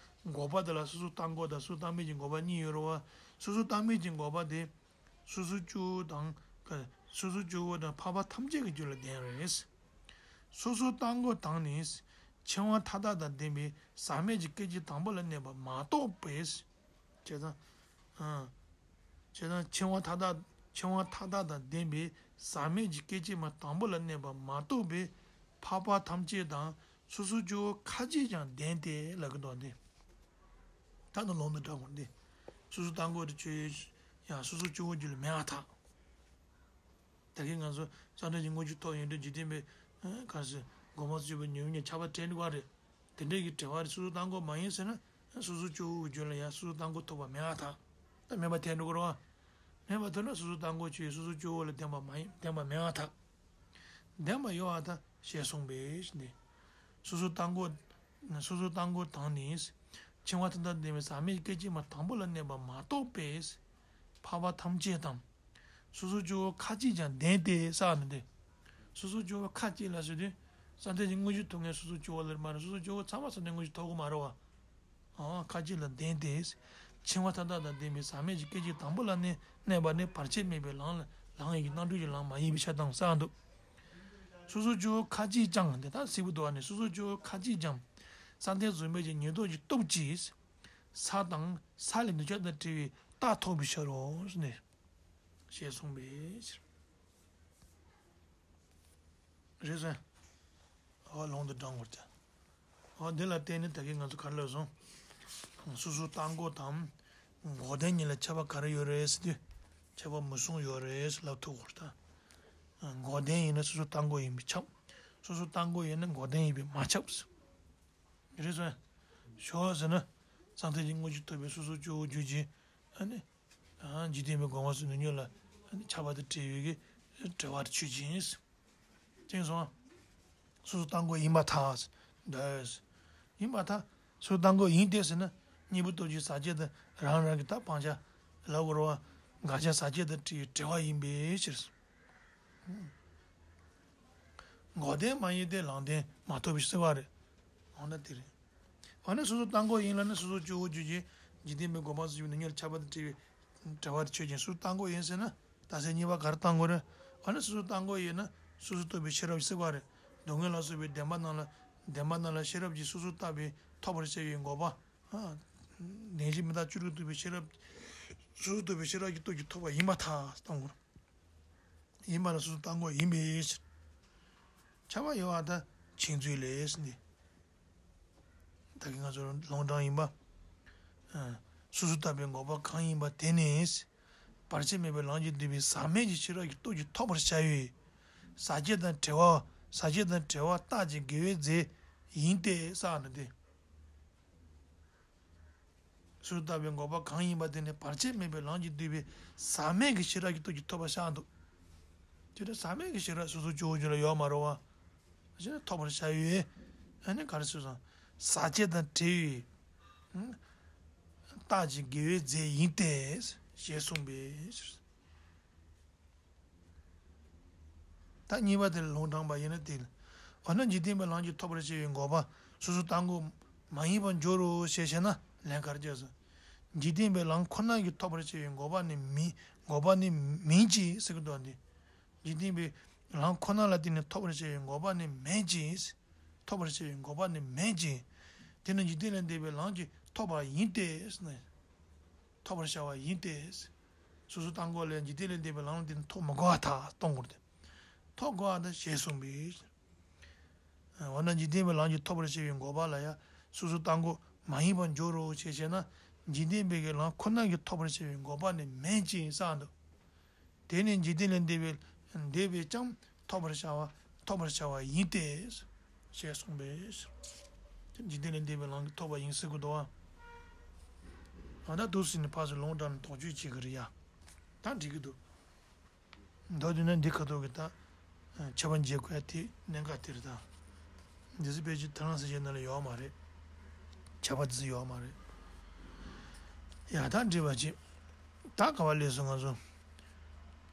འགོག་པ་དེ་ལ་སོ་སོར་བརྟགས་འགོག་དང་སོ་སོར་བརྟགས་མིན་གྱི་འགོག་པ་གཉིས་ཡོད་རེད་བ། སོ་སོར་བརྟགས་མིན་གྱི་འགོག་པ་དེ། སོ་སོ་སྐྱེ་བོ་དང་། སོ་སོ་སྐྱེ་བོ་དང་འཕགས་པ་ཐམས་ཅད་ཀྱི་རྒྱུད་ལ་ལྡན་རེད། སོ་སོར་བརྟགས་འགོག་དང་ནི། འཆིང་བ་མཐའ་དག་དང་ལྡན་པའི་ཟག་མེད་ཀྱི་སྐད་ཅིག་དང་པོ་ལ་གནས་པ་མ་གཏོགས་པས། བྱས་ཙང་། བྱས་ཙང་འཆིང་བ་མཐའ་དག་འཆིང་བ་མཐའ་དག་དང་ལྡན་པའི་ཟག་མེད་ཀྱི་སྐད་ཅིག་མ་དང་པོ་ལ་གནས་པ་མ་གཏོགས་པའི་འཕགས་པ་ཐམས་ཅད་དང་སོ་སོ་སྐྱེ་བོ་ཁ་ཅིག་ཀྱང་ལྡན་ཏེ་ལབ་ཀྱི་འདུག་སྟེ། ད་ནི་ལུང་དུ་དྲངས་པ་འདི། སོ་སོར་བརྟགས་འགོག་དེ་ཆོས་ཡང་སོ་སོ་སྐྱེ་བོ་རྒྱུད་ལ་མེད་པར་ཐལ། ད་གིན་ང་ཚོ་སངས་རྒྱས་ཀྱི་དངོས་གཞི་ཐོབ་ཡོན་ཏན་འཇིག་རྟེན་པའི་ག་རེ་ཟེར་སྒོམ་པ་སྤྱོད་པའི་ཉོན་མོངས་ཆགས་པ་བྲལ་འགྲོ་བ་རེད། དེ་འདྲའི་གི་བྲལ་བ་རེད། སོ་སོར་བརྟགས་འགོག་མ་ཡིན་ཟེར་ན་སོ་སོ་སྐྱེ་བོའི་རྒྱུད་ལ་ཡང་སོ་སོར་བརྟགས་འགོག་ཐོབ་པ་མེད་པར་ཐལ། ད་མེད་པ་ཐལ་འགྲོ་གི་རེད་བ། མེད་པ་ཐལ་ན་སོ་སོར་བརྟགས་འགོག་ཆོས་སོ་སོ་སྐྱེ་བོ་ལ་ལྡན་པ་མ་ཡིན་ལྡན་པ་མེད་པར་ཐལ། ལྡན་པ་ཡོད་པར་ཐལ་ཞེས་གསུངས་པས་ནི། སོ་སོར་བརྟགས་འགོག་སོ་སོར་བརྟགས་འགོག་དང་ནི། འཆིང་བ་མཐའ་དག་ལྡན་པའི་ཟག་མེད་ཀྱི་སྐད་ཅིག་མ་དང་པོ་ལ་གནས་པ་མ་གཏོགས་པས། འཕགས་པ་ཐམས་ཅད་དང་། སོ་སོ་སྐྱེ་བོ་ཁ་ཅིག་ཀྱང་ལྡན་ཏེ་ཟེར་ནི་སྟེ། སོ་སོ་སྐྱེ་བོ་ཁ་ཅིག་ལ་ཟེར་དུས། སངས་རྒྱས་ཀྱི་དངོས་གཞི་ཐོབ་མཁན་སོ་སོ་སྐྱེ་བོ་ལ་མ་རེད། སོ་སོ་སྐྱེ་བོ་ཚང་མ་སངས་རྒྱས་དངོས་གཞི་ཐོབ་ཀྱི་མ་རེད་བ། ཨང་ཁ་ཅིག་ལ་ལྡན་ཏེ། འཆིང་བ་མཐའ་དག་དང་ལྡན་པའི་ཟག་མེད་ཀྱི་སྐད་ཅིག་དང་པོ་ལ་གནས་གནས་པ་ནི་བར་ཆད་མེད་པའི་ལམ་ལ་ལམ་ཡིན་གྱི་རྣམ་གྲོལ་གྱི་ལམ་མ་ཡིན་པའི་ཕྱིར་དང་ཟེར་འདུག་སོ་སོ་སྐྱེ་བོ་ཁ་ཅིག་ཀྱང་དེ་དག་གཟིགས་པ་འདུག་བ་ནི་སོ་སོ་སྐྱེ་བོ་ཁ་ཅིག་ཀྱང་། བསམ་གཏན་གཟུགས་མེད་ཀྱི་ཉེར་བསྡོགས་ཀྱི་སྟོབས་ཀྱིས། ས་དང་ས་ལས་འདོད་ཆགས་དང་བྲལ་བའི་རྟགས་ཐོབ་པའི་ཕྱིར་རོ། ཞེས་གསུངས་པའི་ཕྱིར། རེད་སོང་། ཨོ་ལུང་དུ་དྲངས་པར་བྱ། ཨོ་འདི་ལ་བརྟེན་ནས་ད་གིན་ང་ཚོ་ག་རེ་ལབ་སོང་། སོ་སོར་བརྟགས་འགོག་དང་། འགོག་བདེན་གཉིས་ལ་ཁྱད་པར་ག་རེ་ཡོད་རེད་ཟེར་དུས། ཁྱད་པར་མུ་གསུམ་ཡོད་རེད་ལབ་ཐུབ་དགོས་རེད་ད། འགོག་བདེན་ཡིན་ན་སོ་སོར་བརྟགས་འགོག་ཡིན་པས་ཁྱབ། སོ་སོར་བརྟགས་འགོག་ཡིན་ན་འགོག་བདེན་ཡིན་པས་མ་ཁྱབ། རེད་སོང་། ཞོག་ཟེར་ན། སངས་རྒྱས་ཀྱི་དངོས་གཞི་ཐོབ་པའི་སོ་སོ་སྐྱེ་བོ་རྒྱུད་ཀྱི། ཨ་ནི། འཇིག་རྟེན་པའི་སྒོམ་པ་སོགས་ནི་ཉོན་ལ། ཨ་ནི་ཆགས་པ་དང་བྲལ་བའི་གི། བྲལ་བ་ཆོས་ཅན། དེང་སོང་། སོ་སོར་བརྟགས་འགོག་ཡིན་པར་ཐལ། འདོད། ཡིན་པར་ཐལ། སོ་སོར་བརྟགས་འགོག་ཡིན་ཏེ་ཟེར་ན། གཉེན་པོའི་སྟོབས་ཀྱིས་ཟག་བཅས་དང་རང་རང་གི་ད་སྤང་བྱ། ལ་གོ་ར་བ། དགག་བྱ་ཟག་བཅས་དང་བྲལ་བའི་བྲལ་བ་ཡིན་པའི་ཕྱིར། འགོག་བདེན་མ་ཡིན་ཏེ་ལམ་བདེན་མ་ཐོབ་པའི་སྲིད་པ་རེད། འོ་ན་དེ་རེད། འོ་ན་སོ་སོར་བརྟགས་འགོག་ཡིན་ལ་ནི་སོ་སོ་སྐྱེ་བོ་རྒྱུད་ཀྱི་འཇིག་རྟེན་པའི་སྒོམ་པ་སོགས་ཀྱི་ཉོན་ལ་ཆགས་པ་དང་བྲལ་བའི་བྲལ་བ་ཆོས་ཅན། སོ་སོར་བརྟགས་འགོག་ཡིན་ཟེར་ན་རྟགས་གསལ་གཉིས་པ་ག་རེ་བཏང་དགོས་རེད། འོ་ན་སོ་སོར་བརྟགས་འགོག་ཡིན་ན་སོ་སོར་རྟོག་པའི་ཤེས་རབ་སྲིད་པ་རེད། སྡུག་བསྔལ་ལ་སོགས་པའི་བདེན་པ་རྣམས་ལ་བདེན་པ་རྣམས་ལ་ཤེས་རབ་ཀྱིས་སོ་སོར་བརྟགས་པའི་ཐོབ་པར་བྱ་བའི་འགོག་པ། བདེན་བཞི་མི་རྟག་བཅུ་དྲུག་རྟོགས་པའི་ཤེས་རབ། སོ་སོར་རྟོག་པའི་ཤེས་རབ་ཀྱི་སྟོབས་ཀྱིས་ཐོབ་པ་ཡིན་པར་ཐལ་བཏང་དགོས་རེད། ཡིན་པ་ལ་སོ་སོར་བརྟགས་འགོག་ཡིན་པའི་ཕྱིར། ཁྱབ་པ་ཡོད་པར་ཐལ་ཕྱིན་ཚུལ་ལས་ནི། ད་གིན་ང་ཚོ་ལུང་དྲངས་ཡིན་པ། སོ་སོར་བརྟགས་པའི་འགོག་པ་གང་ཡིན་པ་དེ་ནི། བར་ཆད་མེད་པའི་ལམ་གྱིས་བསྡུས་པའི་ཟག་མེད་ཀྱི་ཤེས་རབ་ཀྱི་སྟོབས་ཀྱིས་ཐོབ་པར་བྱ་བའི། ཟག་བཅས་དང་བྲལ་བ་ཟག་བཅས་དང་བྲལ་བ་རྟགས་ཀྱི་དགེ་བའི་རྫས་ཡིན་ཏེ་ཟེར་ནི་དེ། སོ་སོར་བརྟགས་པའི་འགོག་པ་གང་ཡིན་པ་དེ་ནི་བར་ཆད་མེད་པའི་ལམ་གྱིས་བསྡུས་པའི་ཟག་མེད་ཀྱི་ཤེས་རབ་ཀྱི་སྟོབས་ཀྱིས་ཐོབ་པར་བྱ་འདུག་དེ་ནི་ཟག་མེད་ཀྱི་ཤེས་རབ་སོ་སོ་སྐྱེ་བོ་རྒྱུད་ལ་ཡོད་མ་རེད་བ། ཞེས་ཐོབ་པར་བྱ་བའི། ཨ་ནི་ག་རེ་ཟེར་སོང་། ཟག་བཅས་དང་བྲལ་བའི། རྟགས་ཀྱི་དགེ་བའི་རྫས་ཡིན་ཏེ། ཞེས་གསུངས་པའི་ཕྱིར། ད་གཉིས་པ་དེ་ལ་ལུང་དྲངས་པ་ཡིན་ན་དེ་ལ། འོ་ན་འཇིག་རྟེན་པའི་ལམ་གྱིས་ཐོབ་པར་བྱ་བའི་འགོག་པ་སོ་སོར་བརྟགས་འགོག་མ་ཡིན་པར་འགྱུར་རོ་ཞེས་བཤད་ན་ལན་ག་རེ་རྒྱག་ཟེར། འཇིག་རྟེན་པའི་ལམ་ཁོ་ན་གྱིས་ཐོབ་པར་བྱ་བའི་འགོག་པ་ནི་མིན་འགོག་པ་ནི་མིན་གྱི་ཟེར་གྱི་འདུག་སྟེ། འཇིག་རྟེན་པའི་ལམ་ཁོ་ན་ལ་བརྟེན་ནས་ཐོབ་པར་བྱ་བའི་འགོག་པ་ནི་མེད་ཅིང་། ཐོབ་པར་བྱ་བའི་འགོག་པ་ནི་མེད་ཅིང་། དེ་ནི་འཇིག་རྟེན་ལས་འདས་པའི་ལམ་གྱིས་ཐོབ་པ་ཡིན་ཏེ། ཐོབ་པར་བྱ་བ་ཡིན་ཏེ། སོ་སོར་བརྟགས་འགོག་ལས་འཇིག་རྟེན་ལས་འདས་པའི་ལམ་ལ་བརྟེན་ནས་ཐོབ་མི་དགོས་པར་ཐལ་གཏོང་དགོས་ཏེ། ཐོབ་དགོས་པར་ཐལ་ཞེས་གསུངས་པས། འོ་ན་འཇིག་རྟེན་པའི་ལམ་གྱིས་ཐོབ་པར་བྱ་བའི་འགོག་པ་ལ་ཡང་སོ་སོར་བརྟགས་འགོག་མ་ཡིན་པར་འགྱུར་རོ་ཞེས་བཤད་ན། འཇིག་རྟེན་པའི་གི་ལམ་ཁོ་ན་གྱིས་ཐོབ་པར་བྱ་བའི་འགོག་པ་ནི་མེད་ཅིང་ཟེར་འདུག་དེ་ནི་འཇིག་རྟེན་ལས་འདས་པའི་ འདས་པས་ཀྱང་ཐོབ་པར་བྱ་བ་ཐོབ་པར་བྱ་བ་ཡིན་ཏེ། ཞེས་གསུངས་པས། འཇིག་རྟེན་ལས་འདས་པའི་ལམ་གྱིས་ཐོབ་པ་ཡིན་ཟེར་གི་འདུག་བ། ཨ་ད་འདུག་ཟེར་ནས་ཕར་ཚུར་ལུང་དྲངས་ནས་དོགས་གཅོད་བྱེད་གི་རེད་ཡ། ད་འགྲིག་གི་འདུག་མདོར་བསྡུས་ན་འདི་ཁ་ཐུག་གི་ད། ཁྱབ་པ་འབྱེད་དགོས་ཡ་དེ་གནད་འགག་དེ་རེད་ད། འདི་ཚོ་ཕལ་ཆེར་ཐར་ལམ་གསལ་བྱེད་ནང་ལ་ཡོད་མ་རེད། ཁྱབ་པ་འདི་ཚོ་ཡོད་མ་རེད། ཡ་ད་འགྲིག་པ་ཅིག་ད་ག་བ་སླེབས་སོང་ང་ཚོ།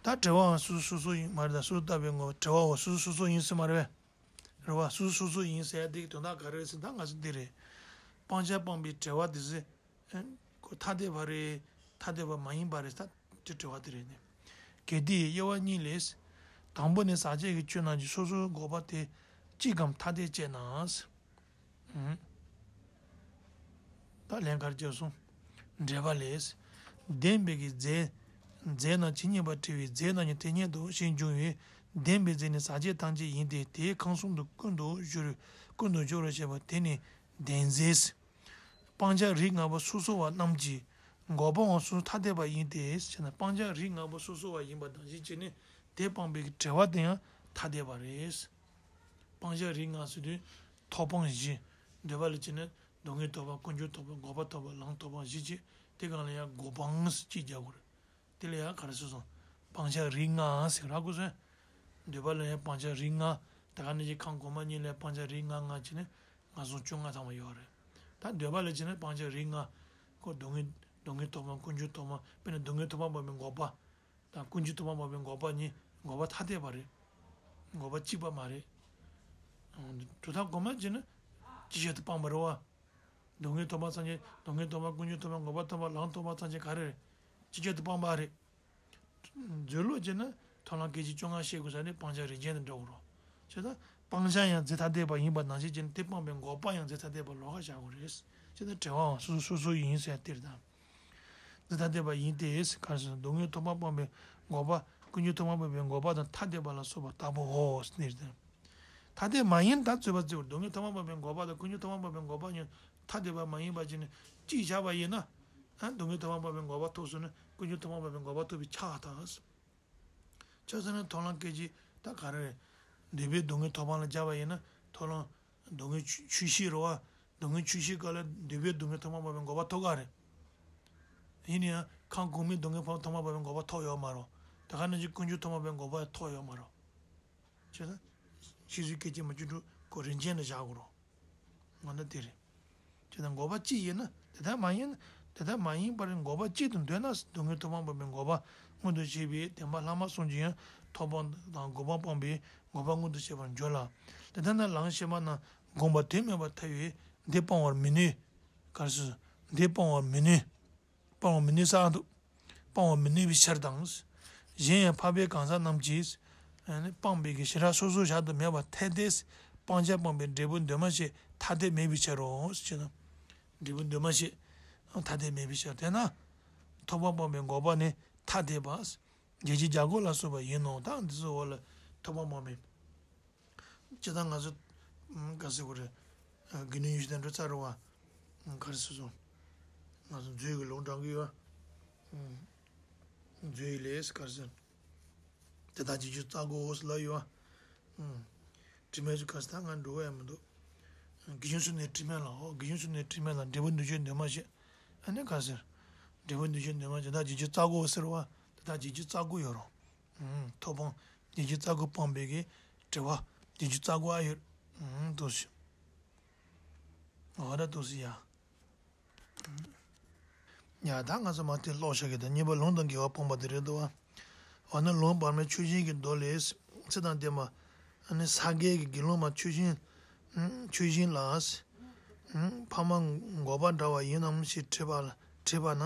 ད་འབྲེལ་བའང་སོ་སོ་སོ་སོ་ཡིན་མ་རེད་ད། སོ་སོ་ལྟ་བའི་ངོ་བོ་འབྲེལ་བའང་སོ་སོ་སོ་སོ་ཡིན་ཟེར་མ་རེད་པས། རེད་བ། སོ་སོ་སོ་སོ་ཡིན་ཟེར་ཡ་དེ་གི་དོན་དག་ག་རེ་རེད་ཟེར་ན་ད་ང་ཚོ་འདི་རེད། སྤང་བྱ་སྤངས་པའི་འབྲེལ་བ་དེ་ཚོ། ཁོ་ཐ་དད་པ་རེད། ཐ་དད་པ་མ་ཡིན་པ་རེད་ད། དེ་འབྲེལ་བ་དེ་རེད་ནི། གལ་ཏེ་དབྱེ་བ་གཉིས་ལས། དང་པོ་ནི་ཟག་བཅས་ཀྱི་ཆོས་རྣམས་ཀྱི་སོ་སོར་འགོག་པ་དེ་གཅིག་གམ་ཐ་དད་ཅེ་ན། ད་ལན་ག་རེ་བརྒྱབ་སོང་། འགྲེལ་པ་ལས། བདེན་པའི་གི་རྫས། རྫས་རྣམས་ཇི་སྙེད་པ་བྲི་བའི་རྫས་རྣམས་ཀྱང་དེ་སྙེད་དོ་ཞེས་འབྱུང་བས། བདེན་པའི་རྫས་ནི་ཟག་བཅས་ཐམས་ཅད་ཡིན་ཏེ་དེའི་ཁམས་གསུམ་དུ་ཀུན་ཏུ་སྦྱོར། ཀུན་ཏུ་སྦྱོར་བར་བྱེད་པ་དེ་ནི་བདེན་རྫས། སྤང་བྱ་རིགས་ལྔ་པོ་སོ་སོ་བ་རྣམས་ཀྱི་འགོག་པའང་སོ་སོ་ཐ་དད་པ་ཡིན་ཏེ་ཞེ་ན། སྤང་བྱ་རིགས་ལྔ་པོ་སོ་སོ་བ་ཡིན་པ་དང་གཞི་བྱས་ནས་དེ་སྤངས་པའི་གི་འབྲེལ་བ་དེ་ཡང་ཐ་དད་པ་རེད། སྤང་བྱ་རིགས་ལྔ་ཟེར་དུས་ཐོབ་སྤང་བཞི། འདོད་པ་ལ་བྱས་ན་སྡུག་བསྔལ་ཐོབ་པ་ཀུན་འབྱུང་ཐོབ་པ་འགོག་པ་ཐོབ་པ་ལམ་ཐོབ་པ་བཞི་བྱས། དེ་གང་ལ་ཡང་འགོག་པའང་ཟེར་གཅིག་རྒྱག་དགོས་རེད། དེ་ལ་ཡང་ག་རེ་ཟེར་སོང་། སྤང་བྱ་རིགས་ལྔ་ཟེར་ར་དགོས་སོང་། འདོད་པ་ལ་ཡང་སྤང་བྱ་རིགས་ལྔ། དེ་ག་ནང་བཞིན་ཁམས་གོང་མ་གཉིས་ལ་སྤང་བྱ་རིགས་ལྔ་ལྔ་བྱས་ནས་ལྔ་གསུམ་བཅོ་ལྔ་ཐམ་པ་ཡོད་རེད། ད་འདོད་པ་ལ་བྱས་ན་སྤང་བྱ་རིགས་ལྔ། ཁོ་སྡུག་བསྔལ་སྡུག་བསྔལ་ཐོབ་པ་ཀུན་འབྱུང་ཐོབ་པ་དཔེར་ན་སྡུག་བསྔལ་ཐོབ་པ་སྤངས་པའི་འགོག་པ། དང་ཀུན་འབྱུང་ཐོབ་པ་སྤངས་པའི་འགོག་པ་གཉིས་འགོག་པ་ཐ་དད་པ་རེད། འགོག་པ་གཅིག་པ་མ་རེད། གྲུབ་མཐའ་གོང་མ་བྱས་ན་ཅིག་ཅར་དུ་སྤངས་པ་རེད་བ། སྡུག་བསྔལ་ཐོབ་པ་ཐམས་ཅད་སྡུག་བསྔལ་ཐོབ་པ་ཀུན་འབྱུང་ཐོབ་པ་འགོག་པ་ཐོབ་པ་ལམ་ཐོབ་པ་ཐམས་ཅད་ག་རེ་རེད། ཅིག་ཅར་དུ་སྤངས་པ་རེད། མཛོད་ལུགས་བྱས་ན་མཐོང་ལམ་སྐད་ཅིག་བཅོ་ལྔ་བཤད་དགོས་ས་ནི་སྤང་བྱ་རིགས་ཅན་དང་འདྲ་བོ་རོ། བྱས་ཙང་སྤང་བྱ་ཡང་རྫས་ཐ་དད་པ་ཡིན་པ་ནང་བཞིན་བྱས་ནས་དེ་སྤངས་པའི་འགོག་པ་ཡང་རྫས་ཐ་དད་པ་ལོགས་ཀ་བཞག་དགོས་རེད། བྱས་ཙང་འབྲེལ་བའང་སོ་སོ་སོ་སོ་ཡིན་ཟེར་དེར་དང་། རྫས་ཐ་དད་པ་ཡིན་ཏེ་ག་རེ་ཟེར་ན་སྡུག་བསྔལ་ཐོབ་པ་སྤངས་པའི་འགོག་པ་ཀུན་འབྱུང་ཐོབ་པ་སྤངས་པའི་འགོག་པ་དང་ཐ་དད་པ་ལ་སོགས་པ་ལྟ་བུའོ་ཟེར་ནས་དང་། ཐ་དད་མ་ཡིན་ད་རྩོད་པ་རྩོད་པར་སྡུག་བསྔལ་ཐོབ་པ་སྤངས་པའི་འགོག་པ་དང་ཀུན་འབྱུང་ཐོབ་པ་སྤངས་པའི་འགོག་པ་གཉིས་ཐ་དད་པ་མ་ཡིན་པ་བྱས་ནས་གཅིག་བཞག་པ་ཡིན་ན། ཨ་སྡུག་བསྔལ་ཐོབ་པ་སྤངས་པའི་འགོག་པ་ཐོབ་སོང་ན་ཀུན་འབྱུང་ཐོབ་པ་སྤངས་པའི་འགོག་པ་ཐོབ་པའི་ཆ་དང་། ཆ་བཞག་ན་མཐོང་ལམ་སྐད་ཅིག་ད་ག་རེ་རེད། འདོད་པའི་སྡུག་བསྔལ་ཐོབ་པ་ལ་སྦྱར་བ་ཡིན་ན་མཐོང་ལམ་སྡུག་བསྔལ་ཆོས་ཆོས་ཤེས་རེད་བ། སྡུག་བསྔལ་ཆོས་ཤེས་སྐབས་ལ་འདོད་པའི་སྡུག་བསྔལ་ཐོབ་པ་སྤངས་པའི་འགོག་པ་ཐོབ་ག་རེད། ཡིན་ན་ཡང་ཁམས་གོང་མའི་སྡུག་བསྔལ་ཐོབ་པ་སྤངས་པའི་འགོག་པ་ཐོབ་ཡོད་མ་རེད། དེ་ག་ནང་བཞིན་ཀུན་འབྱུང་ཐོབ་པ་སྤངས་པའི་འགོག་པ་ཐོབ་ཡོད་མ་རེད། བྱས་ཙང་། ཤེས་བཟོད་སྐད་ཅིག་མ་བཅུ་དྲུག་ཁོ་རིན་ཆེན་ལ་བཞག་དགོས་རོགས། ངོ་ན་དེ་རེད། བྱས་ཙང་འགོག་པ་གཅིག་ཡིན་ན་དེ་ལྟར་མ་ཡིན། དེ་ལྟར་མ་ཡིན་པར་འགོག་པ་གཅིག་ཏུ་འདོད་ན་སྡུག་བསྔལ་ཐོབ་པ་སྤངས་པའི་འགོག་པ་མངོན་དུ་བྱེད་པའི་བདེན་པ་ལྷག་མ་གསུམ་གྱིས་ཡང་ཐོབ་པ་དང་འགོག་པ་སྤངས་པའི་འགོག་པ་མངོན་དུ་བྱེད་པར་འགྱུར་ལ། དེ་ལྟར་ན་ལམ་ཤེས་པ་རྣམས་དགོངས་པ་དོན་མེད་པར་ཐལ་བས་འདི་སྤང་བར་མི་ནུས། ག་རེ་ཟེར། འདི་སྤང་བར་མི་ནུས། སྤང་བར་མི་ནུས་ས་འདུག་སྤང་བར་མི་ནུས་པའི་ཕྱིར་དང་། གཞན་ཡང་འཕགས་པའི་གང་ཟག་རྣམས་ཀྱིས། སྤངས་པའི་གི་ཞེ་དྲག་སོ་སོར་བཞག་ཏུ་མེད་པར་ཐལ་ཏེ། སྤང་བྱ་སྤངས་པའི་འབྲས་བུ་འདོད་མ་བྱས་ཐ་དད་མེད་པའི་ཕྱིར་རོ། ཞེ་ན། འབྲས་བུ་འདོད་མ་བྱས། ཐ་དད་མེད་པའི་ཕྱིར་དེས་ན། ཐོབ་པ་སྤངས་པའི་འགོག་པ་ནི་ཐ་དད་པ། རྒྱལ་སྤྱིའི་རྒྱལ་སྒོ་ལ་སོགས་པ་ཡིན་ནོ། ད་འདི་ཚོ་འོག་ལ་ཐོབ་པ་སྤངས་པའི། སྤྱིར་བཏང་ང་ཚོ་ག་ཟེར་དགོས་རེད། དགེ་འདུན་ཉི་ཤུ་དང་འགྲོ་ཚར་རེད་བ། ག་རེ་ཟེར་སོང་། ང་ཚོ་མཛོད་ཀྱི་ལུང་དྲངས་ཀྱི་ཡོད། མཛོད་ཀྱི་ལས་ག་རེ་ཟེར། དེ་དག་རྗེས་འཇུག་རྩ་དགུའོ་ཟེར་ལབ་ཡོད་བ། དྲི་མེད་ཚོ་ག་ཟེར་ད་ང་འགྲོ་བ་ཡང་མི་འདུག་དགེ་སྦྱོང་ཚུལ་གནས་དྲི་མེད་ལ་འོ་དགེ་སྦྱོང་ཚུལ་གནས་དྲི་མེད་ལ་འབྲས་བུ་འདོད་ཆོས་འདོད་མ་བྱས། ཨ་ནི་ག་ཟེར། འབྲས་བུ་འདོད་ཆོས་འདོད་མ་བྱས་དེ་དག་རྗེས་འཇུག་རྩ་དགུའོ་ཟེར་བ། དེ་དག་རྗེས་འཇུག་རྩ་དགུ་ཡོད་རུང་། ཐོབ་སྤང་རྗེས་འཇུག་རྩ་དགུ་སྤངས་པའི་གི་དྲི་བ་རྗེས་འཇུག་རྩ་དགུ་ཨ་ཡོད། འདུག་སེ། འོ་ད་འདུག་སེ་ཡ། ཡ་ད་ང་ཚོ་མ་དེ་ཀློག་བཞག་གི་ད་གཉིས་པ་ལུང་དང་འགལ་བ་སྤངས་པ་དེ་རེད་འདུག་བ། འོ་ན་ལུང་བར་མའི་ཆོས་བཞིན་གྱི་མདོ་ལས། ཚེ་དང་ལྡན་པ། ཨ་ནི་ས་གའི་གི་དགེ་སློང་མ་ཆོས་བཞིན། ཆོས་བཞིན་ལ། ཕ་མ་འགོག་པ་འདྲ་བ་ཡིན་ནམ་ཞེས་དྲིས་པ་ལ་དྲིས་པ་ན།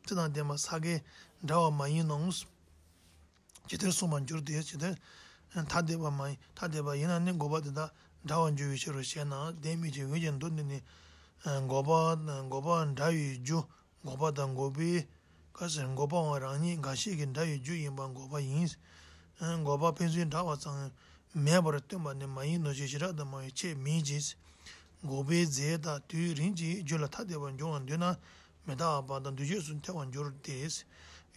ཚེ་དང་ལྡན་པ་ས་གའི་འདྲ་བ་མ་ཡིན་ནམ། ཇི་ལྟར་གསུངས་པར་འགྱུར་ཏེ་ཇི་ལྟར། ཐ་དད་པ་མ་ཡིན་ཐ་དད་པ་ཡིན་ན་ནི་འགོག་པ་དེ་དག་འདྲ་བར་འགྱུར་བའི་ཕྱིར་རོ་ཞེ་ན། ལྡན་མིན་གྱི་འོན་ཀྱང་མདོ་འདི་ནི། འགོག་པ་འགོག་པ་འདྲ་བའི་རྒྱུ་འགོག་པ་དང་འགོག་པའི་ག་ཟེར་འགོག་པའང་རང་ཉིད་འགའ་ཤས་ཀྱི་འདྲ་བའི་རྒྱུ་ཡིན་པར་འགོག་པ་ཡིན། འགོག་པ་ཕན་ཚུན་འདྲ་བ་ཙམ་མེད་པར་སྟོན་པ་ནི་མ་ཡིན་ནོ་ཞེས་བྱེ་བྲག་ཏུ་སྨྲ་བའི་ཁྱད་མེད་ཀྱི། འགོག་པའི་རྫས་དག་དུས་རིམ་གྱིས་རྒྱུད་ལ་ཐ་དད་པར་འབྱུང་བར་འདོད་ན། མི་རྟག་པ་དང་འདུ་བྱེད་གསུམ་ཐལ་བར་འགྱུར་ཏེ།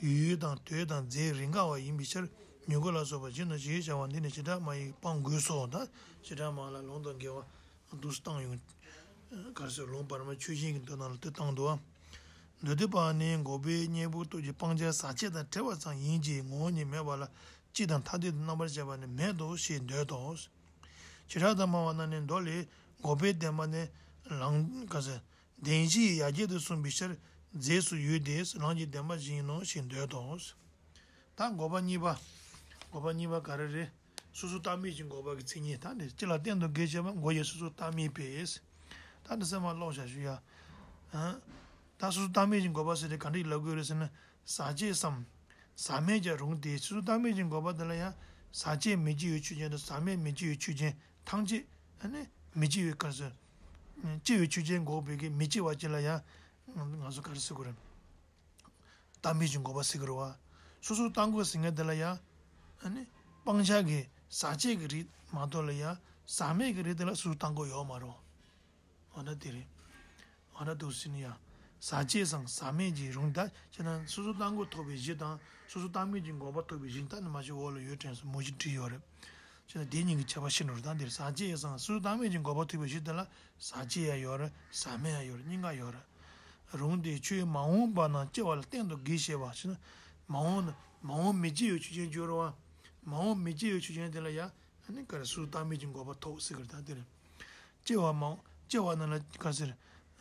ཡུལ་དང་དུས་དང་རྫས་རིགས་འགའ་བ་ཡིན་པའི་ཕྱིར། མྱུ་གུ་ལ་སོགས་པ་བཞི་དང་ཞེས་བྱ་བ་འདི་ནི་བྱེ་བྲག་སྨྲ་བའི་སྤང་དགོས་སོ། ད་བྱེ་བྲག་སྨྲ་བ་ལ་ལུང་དང་འགལ་བ་འདུག་སེ་བཏང་ཡོང་། ག་རེ་ཟེར། ལུང་བར་མ་ཆོས་ཅན་གྱི་མདོ་ནང་ལ་དེ་བཏང་འདུག་བ། མདོ་སྡེ་པ་ནི་འགོག་པའི་གཉེན་པོའི་སྟོབས་ཀྱིས་སྤང་བྱ་ཟག་བཅས་དང་བྲལ་བ་ཙམ་ཡིན་གྱི་ངོ་བོ་ཉིད་མེད་པ་ལ་སྤྱི་དང་ཐ་དད་དུ་རྣམ་པར་བཅད་པ་ནི་མེད་དོ་ཞེས་འདོད་དོ། བྱེ་བྲག་ཏུ་སྨྲ་བ་རྣམས་ནི་མདོ་ལས་འགོག་པའི་བདེན་པ་ནི་ལམ་ག་ཟེར། བདེན་བཞིའི་ཡ་གྱལ་དུ་གསུངས་པའི་ཕྱིར་རྫས་སུ་ཡོད་དེ། ལམ་གྱི་བདེན་པ་བཞི་ཡིན་ནོ་ཞེས་འདོད་དོ། ད་འགོག་པ་གཉིས་པ། འགོག་པ་གཉིས་པ་ག་རེ་རེད། སོ་སོར་བརྟགས་མིན་གྱི་འགོག་པ་གི་མཚན་ཉིད། ད་འདི་སྤྱི་ལ་གཏན་དུ་འགེལ་བྱེད་པ་འགོག་བྱེད་སོ་སོར་བརྟགས་མིན་པས། ད་འདི་སེམས་མ་ཀློག་བྱ་ཞུ་ཡ། ཨ། ད་སོ་སོར་བརྟགས་མིན་གྱི་འགོག་པ་ཟེར་དེ་ག་འདྲ་ལབ་དགོས་རེད་ཟེར་ན། ཟག་བཅས་སམ། ཟག་མེད་ཀྱང་རུང་སྟེ། སོ་སོར་བརྟགས་མིན་གྱི་འགོག་པ་དེ་ལ་ཡང་ཟག་བཅས་མི་སྐྱེ་བའི་ཆོས་ཅན་དང་ཟག་མེད་མི་སྐྱེ་བའི་ཆོས་ཅན་ཐམས་ཅད་ཨ་ནི་མི་སྐྱེ་བའི་སྐབས་སུ། སྐྱེ་བའི་ཆོས་ཅན་འགོག་པའི་གི་མི་སྐྱེ་བ་ཅིག་ལ་ཡང་ང་ཚོ་ག་རེ་ཟེར་དགོས་རེད། བརྟགས་མིན་གྱི་འགོག་པ་ཟེར་གི་རེད་བ། སོ་སོར་བརྟགས་འགོག་ཟེར་མཁན་དེ་ལ་ཡང་ཨ་ནི་སྤང་བྱ་གི་ཟག་བཅས་ཀྱི་རིགས་མ་གཏོགས་ལ་ཡང་ཟག་མེད་ཀྱི་རིགས་དེ་ལ་སོ་སོར་བརྟགས་འགོག་ཡོད་མ་རེད་བ། འོ་ན་དེ་རེད། འོ་ན་འདུག་ཟེར་ནས་ཡང་ཟག་བཅས་སམ་ཟག་མེད་ཀྱང་རུང་སྟེ། བྱས་ན་སོ་སོར་བརྟགས་འགོག་ཐོབ་པའི་གཞི་དང་སོ་སོར་བརྟགས་མིན་གྱི་འགོག་པ་ཐོབ་པའི་གཞི་ད་ནི་མ་ཤེས་འོག་ལ་ཡོད་དྲན་སོང་མུ་བཞི་བྲིས་ཡོད་རེད། བྱས་ན་དེ་གཉིས་ཀྱི་ཁྱད་པར་ཤེས་འགྲོ་རེད། ད་འདིར་ཟག་བཅས་སམ་སོ་སོར་བརྟགས་མིན་གྱི་འགོག་པ་ཐོབ་པའི་གཞི་དེ་ལ་ཟག་བཅས་ཡང་ཡོད་རེད། ཟག་མེད་ཡང་ཡོད་རེད། གཉིས་ཀ་ཡོད་རེད། རུང་སྟེ་ཆོས་མ་འོངས་པ་རྣམས་སྐྱེ་བ་ལ་གཏན་དུ་གེགས་བྱེད་པ་ཞེ་ན། མ་འོངས་ན་མ་འོངས་མི་སྐྱེ་བའི་ཆོས་ཅན་ཅིག་ཡོད་རེད་བ། མ་འོངས་མི་སྐྱེ་བའི་ཆོས་ཅན་དེ་ལ་ཡང་ཨ་ནི་ག་རེ་སོ་སོར་བརྟགས་མིན་གྱི་འགོག་པ་ཐོབ་ཟེར་གི་རེད། ད་འདིར། སྐྱེ་བ་མ་འོངས་སྐྱེ་བ་རྣམས་ལ་ག་ཟེར།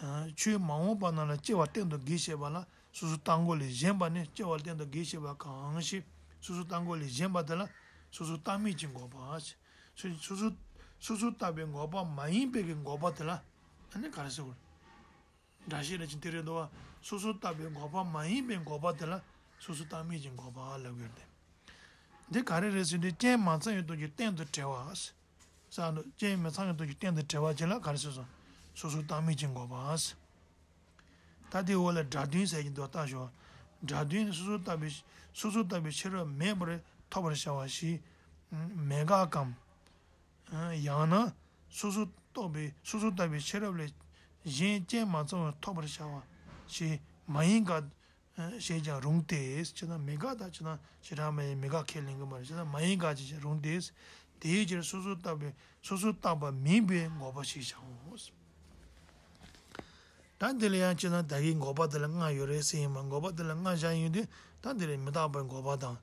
ཨ། ཆོས་མ་འོངས་པ་རྣམས་ལ་སྐྱེ་བ་གཏན་དུ་གེགས་བྱེད་པ་ལ་སོ་སོར་བརྟགས་འགོག་ལས་གཞན་པ་ནི། སྐྱེ་བ་གཏན་དུ་གེགས་བྱེད་པ་གང་ཞིག་སོ་སོར་བརྟགས་འགོག་ལས་གཞན་པ་དེ་ལ་སོ་སོར་བརྟགས་མིན་གྱི་འགོག་པ། སོ་སོ་སོ་སོར་བརྟགས་པའི་འགོག་པ་མ་ཡིན་པའི་གི་འགོག་པ་དེ་ལ་ཨ་ནི་ག་རེ་ཟེར་དགོས། འདྲ་བཤད་ལ་ཅི་དེ་རེད་འདུག་བ། སོ་སོར་བརྟགས་པའི་འགོག་པ་མ་ཡིན་པའི་འགོག་པ་དེ་ལ་སོ་སོར་བརྟགས་མིན་གྱི་འགོག་པ་ལབ་ཡོད་དེ། འདི་ག་རེ་རེད་ཟེར་དུས་རྐྱེན་མ་ཚང་བའི་སྟོབས་ཀྱིས་གཏན་དུ་བྲལ་བ། ས་ནུ་རྐྱེན་མི་ཚང་བའི་སྟོབས་ཀྱིས་གཏན་དུ་བྲལ་བ་ཅིག་ལ་ག་རེ་ཟེར་སོང་། སོ་སོར་བརྟགས་མིན་གྱི་འགོག་པ། ད་དེའི་འོག་ལ་སྒྲ་དོན་ཟེར་གྱི་འདུག་ལྟ་ཞོག་སྒྲ་དོན་ནི་སོ་སོར་བརྟགས་པའི་སོ་སོར་བརྟགས་པའི་ཤེས་རབ་མེད་པར་ཐོབ་པར་བྱ་བ་ཞིག་མེད་དགག་གམ། ཡང་ན་སོ་སོར་རྟོག་པའི་སོ་སོར་བརྟགས་པའི་ཤེས་རབ་ལས་གཞན་རྐྱེན་མ་ཚང་བར་ཐོབ་པར་བྱ་བ་ཞིག་མ་ཡིན་དགག་ཞེས་ཀྱང་རུང་སྟེ། ཅི་ན་མེད་དགག་དང་ཅི་ན་བྱེ་བྲག་སྨྲ་བས་མེད་དགག་ཁས་ལེན་གྱི་མ་རེད། ཅི་ན་མ་ཡིན་དགག་ཅེས་ཀྱང་རུང་སྟེ། དེའི་ཕྱིར་སོ་སོར་བརྟགས་པའི་སོ་སོར་བརྟགས་པ་མིན་པའི་འགོག་པ་ཞེས་བྱའོ། ད་འདི་ལ་ཡང་སྤྱིར་ན་ད་གིན་འགོག་པ་འདི་ལ་ལྔ་ཡོད་རེད་ཟེར་ཡིན་པ། འགོག་པ་འདི་ལ་ལྔ་བཞག་ཡོང་དུས་ད་འདི་ལ་མི་རྟག་པའི་འགོག་པ་དང་།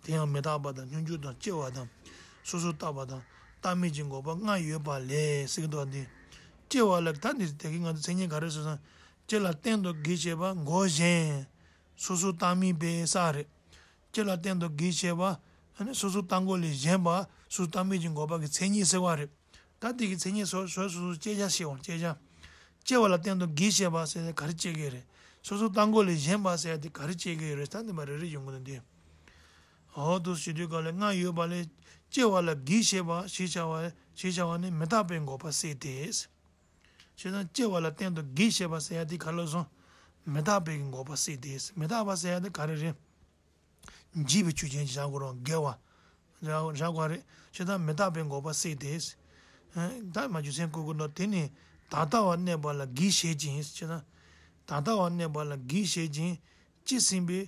དེ་ཡང་མི་རྟག་པ་དང་སྙོམས་འཇུག་དང་སྐྱེ་བ་དང་། སོ་སོར་བརྟགས་པ་དང་བརྟགས་མིན་གྱི་འགོག་པ་ལྔ་ཡོད་པ་ལས་ཟེར་གྱི་འདུག་འདི། སྐྱེ་བ་ལ་ད་འདི་ད་གིན་ང་ཚོ་མཚན་ཉིད་ག་རེ་ཟེར་སོང་། སྐྱེ་ལ་གཏན་དུ་གེགས་བྱེད་པ་འགོག་གཞན། སོ་སོར་བརྟགས་མིན་པས་ས་རེད། སྐྱེ་ལ་གཏན་དུ་གེགས་བྱེད་པ། ཨ་ནི་སོ་སོར་བརྟགས་འགོག་ལས་གཞན་པ་སོ་སོར་བརྟགས་མིན་གྱི་འགོག་པ་གི་མཚན་ཉིད་ཟེར་བ་རེད། ད་དེ་གི་མཚན་ཉིད་སོ་སོ་སོ་སོ་དཔྱད་བྱ་ཞིག་འོང་དཔྱད་བྱ། སྐྱེ་བ་ལ་གཏན་དུ་གེགས་བྱེད་པ་ཟེར་ནས་ག་རེ་དཔྱད་ཀྱི་རེད། སོ་སོར་བརྟགས་འགོག་ལས་གཞན་པ་ཟེར་ཡ་དེ་ག་རེ་དཔྱད་ཀྱི་རེད། ད་འདི་མ་རེ་རེ་ཡོང་གི་འདུག་འདི། འོ་འདུག་ཞེས་དུས་ག་ལས་ལྔ་ཡོད་པ་ལས་སྐྱེ་བ་ལ་གེགས་བྱེད་པ་ཞེས་བྱ་བ་ཞེས་བྱ་བ་ནི་མི་རྟག་པའི་འགོག་པ་སྲིད་དེ། བྱས་ཙང་སྐྱེ་བ་ལ་གཏན་དུ་གེགས་བྱེད་པ་ཟེར་ཡ་དེ་ག་ལ་སོང་། མི་རྟག་པའི་འགོག་པ་སྲིད་དེ། མི་རྟག་པ་ཟེར་ཡ་དེ་ག་རེ་རེད། འཇིག་པའི་ཆོས་ཅན་ཅིག་བཞག་དགོས་རུང་འགལ་བ་བཞག་དགོས་རེད། བྱས་ཙང་མི་རྟག་པའི་འགོག་པ་སྲིད་དེ། ད་མ་རྒྱུ་མཚན་བཀོད་དགོས་འདུག་དེ་ནི་ད་ལྟ་བ་གནས་པ་ལ་གེགས་བྱེད་ཅིང་བྱས་ཙང་། ད་ལྟ་བ་གནས་པ་ལ་གེགས་བྱེད་ཅིང་། སྐྱེས་ཟིན་པའི་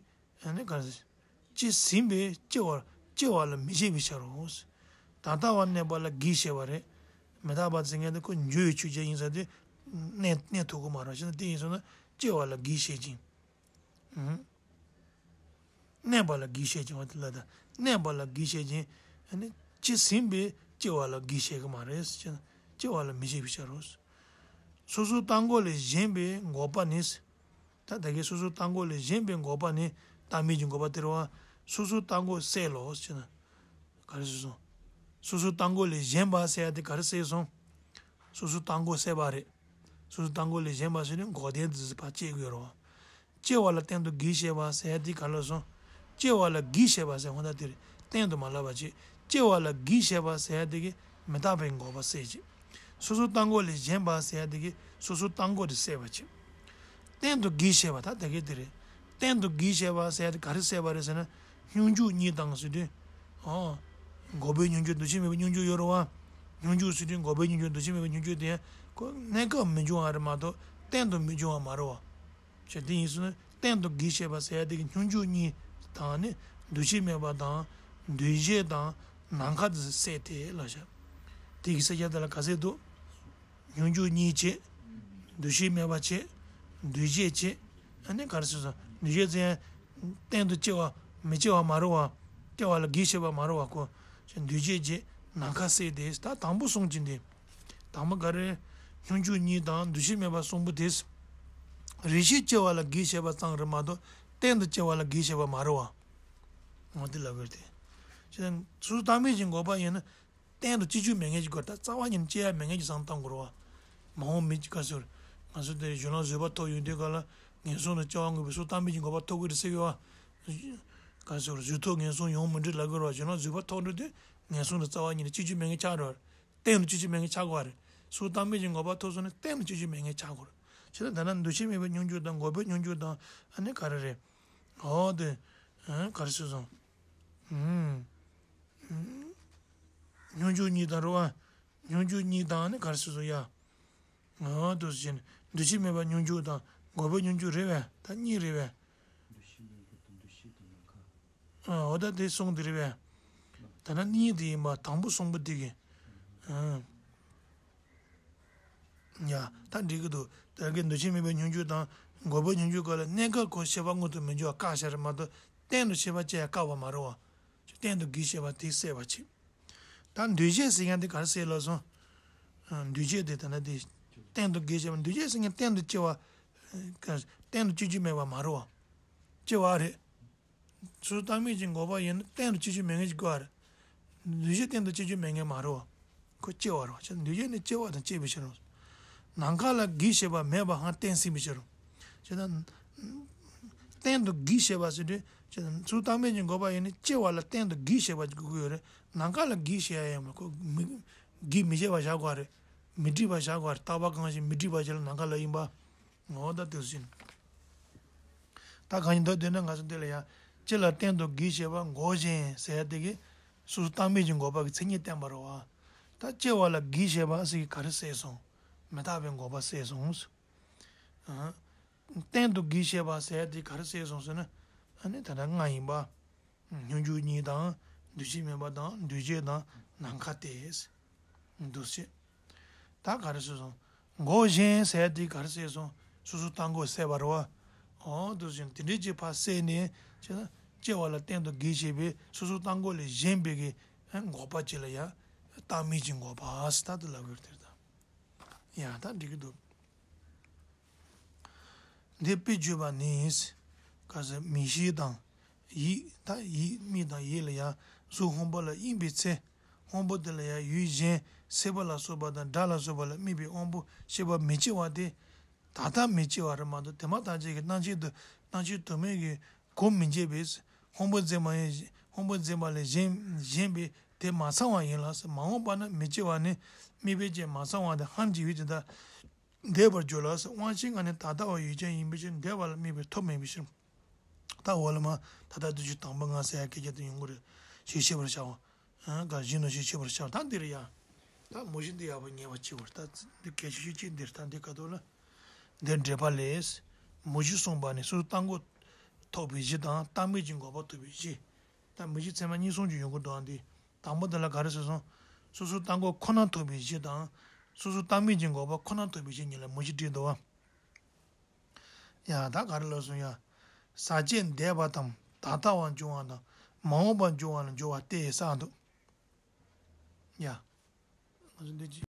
ཨ་ནི་ག་རེ། སྐྱེས་ཟིན་པའི་སྐྱེ་བ་སྐྱེ་བ་ལ་མི་བྱེད་པའི་ཕྱིར་རོ། ད་ལྟ་བ་གནས་པ་ལ་གེགས་བྱེད་པ་རེད། མི་རྟག་པ་ཟེར་མཁན་དེ་ཁོ་འགྱུར་བའི་ཆོས་ཅན་ཡིན་ས་དེ་གནས་གནས་ཐུབ་ཀྱི་མ་རེད། བྱས་ན་དེ་ཡིན་སོང་ན་སྐྱེ་བ་ལ་གེགས་བྱེད་ཅིང་། ཨུ། གནས་པ་ལ་གེགས་བྱེད་ཅིང་བ་དེ་ལ་ད་གནས་པ་ལ་གེགས་བྱེད་ཅིང་། ཨ་ནི་སྐྱེས་ཟིན་པའི་སྐྱེ་བ་ལ་གེགས་བྱེད་ཀྱི་མ་རེད། བྱས་ན་སྐྱེ་བ་ལ་མི་བྱེད་པའི་ཕྱིར་རོ། སོ་སོར་བརྟགས་འགོག་ལས་གཞན་པའི་འགོག་པ་ནི། ད་ད་གིན་སོ་སོར་བརྟགས་འགོག་ལས་གཞན་པའི་འགོག་པ་ནི་བརྟགས་མིན་གྱི་འགོག་པ་དེ་རེད་བ། སོ་སོར་བརྟགས་འགོག་བསལ་ལོ་ཟེར་ན། ག་རེ་ཟེར་སོང་། སོ་སོར་བརྟགས་འགོག་ལས་གཞན་པ་ཟེར་ཡ་དེ་ག་རེ་བསལ་སོང་། སོ་སོར་བརྟགས་འགོག་བསལ་བ་རེད། སོ་སོར་བརྟགས་འགོག་ལས་གཞན་པ་ཟེར་ནས་འགོག་བདེན་དུ་ཕར་བཅད་དགོས་རེད་བ། སྐྱེ་བ་ལ་གཏན་དུ་གེགས་བྱེད་པ་ཟེར་ཡ་དེ་ག་ལ་སོང་། སྐྱེ་བ་ལ་གེགས་བྱེད་པ་ཟེར་ཧོ་ད་དེ་རེད། གཏན་དུ་མ་ལབ་པ་བྱེད། སྐྱེ་བ་ལ་གེགས་བྱེད་པ་ཟེར་ཡ་དེ་གིས་མི་རྟག་པའི་འགོག་པ་བསལ་བྱེད། སོ་སོར་བརྟགས་འགོག་ལས་གཞན་པ་ཟེར་ཡ་དེ་གིས་སོ་སོར་བརྟགས་འགོག་དེ་བསལ་བ་བྱེད། གཏན་དུ་གེགས་བྱེད་པ་ད་ད་གེ་དེ་རེད། གཏན་དུ་གེགས་བྱེད་པ་ཟེར་ཡ་དེ་ག་རེ་བསལ་བ་རེད་ཟེར་ན། སྙོམས་འཇུག་གཉིས་དང་ཟེར་དུས། ཨོ། འགོག་པའི་སྙོམས་འཇུག་འདུ་བྱེད་མེད་པའི་སྙོམས་འཇུག་ཡོད་རེད་བ། སྙོམས་འཇུག་ཟེར་དུས་འགོག་པའི་སྙོམས་འཇུག་འདུ་བྱེད་མེད་པའི་སྙོམས་འཇུག་དེ་ཡང་ཁོ་གནས་སྐབས་མི་འབྱུང་བ་རེད་མ་གཏོགས་གཏན་དུ་མི་འབྱུང་བ་མ་རེད་བ། བྱས་དེ་ཡིན་ཟེར་ན་གཏན་དུ་གེགས་བྱེད་པ་ཟེར་ཡ་དེ་གི་སྙོམས་འཇུག་གཉིས་དང་ནི་འདུ་བྱེད་མེད་པ་དང་ འདུས་བྱས་དང་ནམ་མཁའ་དེ་བསྲེས་ཏེ་ལབ་བྱ། དེ་གི་བསྲེས་བྱ་དེ་ལ་ག་ཚད་འདུག་སྙོམས་འཇུག་གཉིས་བྱེད། འདུ་ཤེས་མེད་པ་བྱེད། འདུས་བྱས་བྱེད། ཨ་ནི་ག་རེ་ཟེར་སོང་། འདུས་བྱས་ཙམ་གཏན་དུ་སྐྱེ་བ་མི་སྐྱེ་བ་མ་རེད་བ། སྐྱེ་བ་ལ་གེགས་བྱེད་པ་མ་རེད་བ་ཁོ། འདུས་བྱས་བྱེད་ནམ་མཁའ་བསྲེས་ཏེ། ད་དང་པོ་གསུངས་ཀྱི་འདི། དང་པོ་ག་རེ། སྙོམས་འཇུག་གཉིས་དང་འདུ་ཤེས་མེད་པ་གསུམ་པོ་དེ། རེ་ཞིག་སྐྱེ་བ་ལ་གེགས་བྱེད་པ་ཙམ་རེད་མ་གཏོགས་གཏན་དུ་སྐྱེ་བ་ལ་གེགས་བྱེད་པ་མ་རེད་བ། འོ་དེ་ལབ་དགོས་ཏེ། བྱས་ཙང་སོ་སོ་བཏང་མེད་ཀྱི་འགོག་པ་ཡིན་ན། གཏན་དུ་སྐྱེ་རྒྱུ་མེད་མཁན་གྱི་སྐོར། ད་རྩ་བ་ཉིད་ནས་སྐྱེ་ཡ་མེད་མཁན་གྱི་བསམ་བཏང་དགོས་རེད་བ། མ་འོངས་མི་གཅིག་ག་ཟེར། ང་ཚོ་དེ་གཞུང་ལམ་བཟོད་པ་ཐོབ་ཡོང་དུས་ག་ལ། ངན་སོང་དུ་སྐྱེ་བ་དངོས་པོའི་སོ་སོ་བཏང་མེད་ཀྱི་འགོག་པ་ཐོབ་ཀྱི་རེད་ཟེར་གི་བ། ག་ཟེར། བཟོད་ཐོབ་ངན་སོང་ཡོང་མི་འགྲིག་ལབ་གི་རེད་བ། གཞུང་ལམ་བཟོད་པ་ཐོབ་འགྲོ་དུས་ངན་སོང་དུ་རྩ་བ་ཉིད་ནས་སྐྱེ་རྒྱུ་མེད་མཁན་ཆགས་འགྲོ་བ་རེད། གཏན་དུ་སྐྱེ་རྒྱུ་མེད་མཁན་ཆགས་དགོས་པ་རེད། སོ་སོ་བཏང་མེད་ཀྱི་འགོག་པ་ཐོབ་སོང་ན་གཏན་དུ་སྐྱེ་རྒྱུ་མེད་མཁན་ཆགས་དགོས་རེད། བྱས་ཙང་ད་ལྟ་འདུ་ཤེས་མེད་པའི་སྙོམས་འཇུག་དང་འགོག་པའི་སྙོམས་འཇུག་དང་ཨ་ནི་ག་རེ་རེད། འོ་དེ། ཨ། ག་རེ་ཟེར་སོང་། ཨུམ། སྙོམས་འཇུག་གཉིས་དང་རེད་བ། སྙོམས་འཇུག་གཉིས་དང་ནི་ག་རེ་ཟེར་སོང་ཡ། འོ་དེ་བྱས་ནས་འདུ་ཤེས་མེད་པའི་སྙོམས་འཇུག་དང་འགོག་པའི་སྙོམས་འཇུག་རེད་བས། ད་གཉིས་རེད་བས། འདུ་ཤེས་མེད་པ་དང་འདུ་ཤེས་དང་ནམ་མཁའ། ཨ། འོ་ད་དེ་གསུངས་དེ་རེད་བས། ད་ནི་གཉིས་དེ་ཡིན་པ། དང་པོ་གསུངས་པ་དེ་གི། ཨ། ཡ། ད་འགྲིག་གི་འདུག་ད་གིན་འདུ་ཤེས་མེད་པའི་སྙོམས་འཇུག་དང་འགོག་པའི་སྙོམས་འཇུག་སྐབས་ལ་གནས་སྐབས་ཁོ་ཤེས་པ་མངོན་དུ་མི་འགྱུར་བ་བཀག་བཞག་རེད་མ་གཏོགས་གཏན་དུ་ཤེས་པ་སྐྱེ་ཡ་བཀག་པ་མ་རེད་བ། གཏན་དུ་གེགས་བྱེད་པ་དེ་བསྲེས་པ་བྱེད། ད་འདུས་བྱས་ཟེར་མཁན་དེ་ག་རེ་བསྲེས་ལབ་སོང་། ཨ། འདུས་བྱས་དེ་ད་ནི་དེ་གཏན་དུ་གེགས་བྱེད་པ། འདུས་བྱས་ཟེར་མཁན་གཏན་དུ་སྐྱེ་བ། ཨ། གཏན་དུ་སྐྱེ་རྒྱུ་མེད་པ་མ་རེད་བ། སྐྱེ་བ་རེད། སོ་སོ་བཏང་མེད་ཀྱི་འགོག་པ་ཡིན་ན་གཏན་དུ་སྐྱེ་རྒྱུ་མེད་མཁན་གྱི་འགོག་པ་རེད། འདུས་བྱས་གཏན་དུ་སྐྱེ་རྒྱུ་མེད་མཁན་མ་རེད་བ། ཁོ་སྐྱེ་བ་རེད་བ། བྱས་ཙང་འདུས་བྱས་ནི་སྐྱེ་བ་དང་བཅས་པའི་ཕྱིར་རོ། ནམ་མཁའ་ལ་གེགས་བྱེད་པ་མེད་པའང་གཏན་ཟིན་པའི་ཕྱིར་རོ། བྱས་ཙང་གཏན་དུ་གེགས་བྱེད་པ་ཟེར་དུས། བྱས་ཙང་སོ་སོ་བཏང་མེད་ཀྱི་འགོག་པ་ཡིན་ན་སྐྱེ་བ་ལ་གཏན་དུ་གེགས་བྱེད་པ་དགོས་ཀྱི་ཡོད་རེད། ནམ་མཁའ་ལ་གེགས་བྱེད་ཡ་ཡོད་མ། ཁོ་མི། གེགས་མི་བྱེད་པ་བཞག་དགོས་རེད། མི་སྒྲིབ་པ་བཞག་དགོས་རེད། རྟག་པ་གང་ཞིག་མི་སྒྲིབ་པ་ཞིག་ལ་ནམ་མཁའ་ལ་ཡིན་པ། འོ་ད་དེ་བཞིན། ད་གང་ཡིན་མདོར་བསྡུས་ན་ང་ཚོ་འདི་ལ་ཡང་། སྐྱེ་ལ་གཏན་དུ་གེགས་བྱེད་པ་འགོག་བཞིན་ཟེར་ཡ་དེ་གིས་སོ་སོ་བཏང་མེད་ཀྱི་འགོག་པ་གི་མཚན་ཉིད་བསྟན་པ་རེད་བ། ད་སྐྱེ་བ་ལ་གེགས་བྱེད་པ་ཟེར་གྱི་ག་རེ་བསྲེས་སོང་། མི་རྟག་པའི་འགོག་པ་བསྲེས་སོང་། ཨ། གཏན་དུ་གེགས་བྱེད་པ་ཟེར་ཡ་དེ་ག་རེ་བསྲེས་སོང་ཟེར་ན། ཨ་ནི་ད་ལྟ་ལྔ་ཡིན་པ། སྙོམས་འཇུག་གཉིས་དང་། འདུ་ཤེས་མེད་པ་དང་འདུས་བྱས་དང་ནམ་མཁའ་སྟེ། འདུ་བྱེད། ད་ག་རེ་བསྲེས་སོང་། འགོག་བཞིན་ཟེར་དེ་ག་རེ་བསྲེས་སོང་། སོ་སོ་བཏང་འགོག་བསྲེས་པ་རེད་བ། འོ་འདུ་བྱེད་དེ་འདྲའི་ཅིག་ཕར་བསྲེས་ནས་བྱས་ན། སྐྱེ་བ་ལ་གཏན་དུ་གེགས་བྱེད་པའི་སོ་སོ་བཏང་འགོག་ལས་གཞན་པའི་གི་འགོག་པ་ཅིག་ལ་ཡང་བཏང་མེད་ཀྱི་འགོག་པ་ཟེར་ད་དུ་ལབ་དགོས་དེར་ད། ཡང་ད་འགྲིག་གི་འདུག་འདི་དཔེ་བརྗོད་པ་ནི། ག་ཟེར། མིག་ཤེས་དང་། ཡིད། ད་ཡིད། མིག་དང་ཡིད་ལ་ཡང་གཟུགས་སྔོན་པོ་ལ་གཡེངས་པའི་ཚེ། སྔོན་པོ་དེ་ལ་ཡང་ཡུལ་གཞན་སེར་པོ་ལ་སོགས་པ་དང་སྒྲ་ལ་སོགས་པ་ལ་དམིགས་པའི་དབང་པོ་ཤེས་པ་མི་སྐྱེ་བ་དེ། ད་ལྟ་མི་སྐྱེ་བ་རེད་མ་གཏོགས་དེ་མ་ཐག་ཅིག་གི་སྣང་མཆེད་དུ། སྣང་མཆེད་དུ་མའི་གི་གོ་མི་འབྱེད་པས། སྔོན་པོ་འཛིན་པ་ཡང་། སྔོན་པོ་འཛིན་པ་ལས་གཞན། གཞན་པས་དེ་མ་ཚང་བ་ཡིན་ལ། མ་འོངས་པ་ན་མི་སྐྱེ་བ་ནི་དམིགས་པས་ཀྱང་མ་ཚང་བ་དེ་ཧམ་གྱི་ཡུལ་དེ་དག་འདས་པར་འགྱུར་ལ། དབང་ཤེས་ལྔ་ནི་ད་ལྟ་བ་ཡོད་ཀྱང་ཡིན་པའི་ཕྱིར་འདས་པ་ལ་དམིགས་པའི་ཐོབ་མེད་པའི་ཕྱིར། ད་འོག་ལ་མ་ད་ལྟ་དུས་ཀྱི་དང་པོ་ལྔ་ཟེར་ཡ་སྐད་ཆ་དེ་ཡོང་གི་རེད། ཞེས་ཤེས་པར་བྱའོ། ཨ། གང་ཞིག་ནོ་ཞེས་ཤེས་པར་བྱའོ། ད་འདིར་ཡང་། ད་མུ་བཞི་འདི་ཡག་པོ་ངེས་པར་བྱེད་དགོས། ད་འདི་གལ་ཆེ་ཤོས་གཅིག་འདིར། ད་འདི་ཁ་ཐོག་ལ། འདིར་འགྲེལ་པ་ལས། མུ་བཞི་གསུངས་པ་ནི་སོ་སོ་བཏང་འགོག་ཐོབ་པའི་གཞི་དང་བཏང་མེད་ཀྱི་འགོག་པ་ཐོབ་པའི་གཞི། ད་མུ་བཞི་ཚད་མ་གཉིས་གསུངས་ཀྱི་ཡོང་གི་འདུག་ཨ། འདི། དང་པོ་འདི་ལ་ག་རེ་ཟེར་སོང་། སོ་སོ་བཏང་འགོག་ཁོ་ན་ཐོབ་པའི་གཞི་དང་། སོ་སོ་བཏང་མེད་ཀྱི་འགོག་པ་ཁོ་ན་ཐོབ་པའི་གཞི་གཉིས་ལ་མུ་བཞི་བསྒྲིལ་འདུག་བ། ཡང་ད་ག་རེ་ལབ་སོང་ཡ། ཟག་བཅས་འདས་པ་དང་ད་ལྟ་བ་འབྱུང་བ་དང་མ་འོངས་པ་འབྱུང་བ་ལ་སྦྱོར་བ་སྟེ་ཟེར་འདུག་ཡ། ང་ཚོ་འདི་ཅི།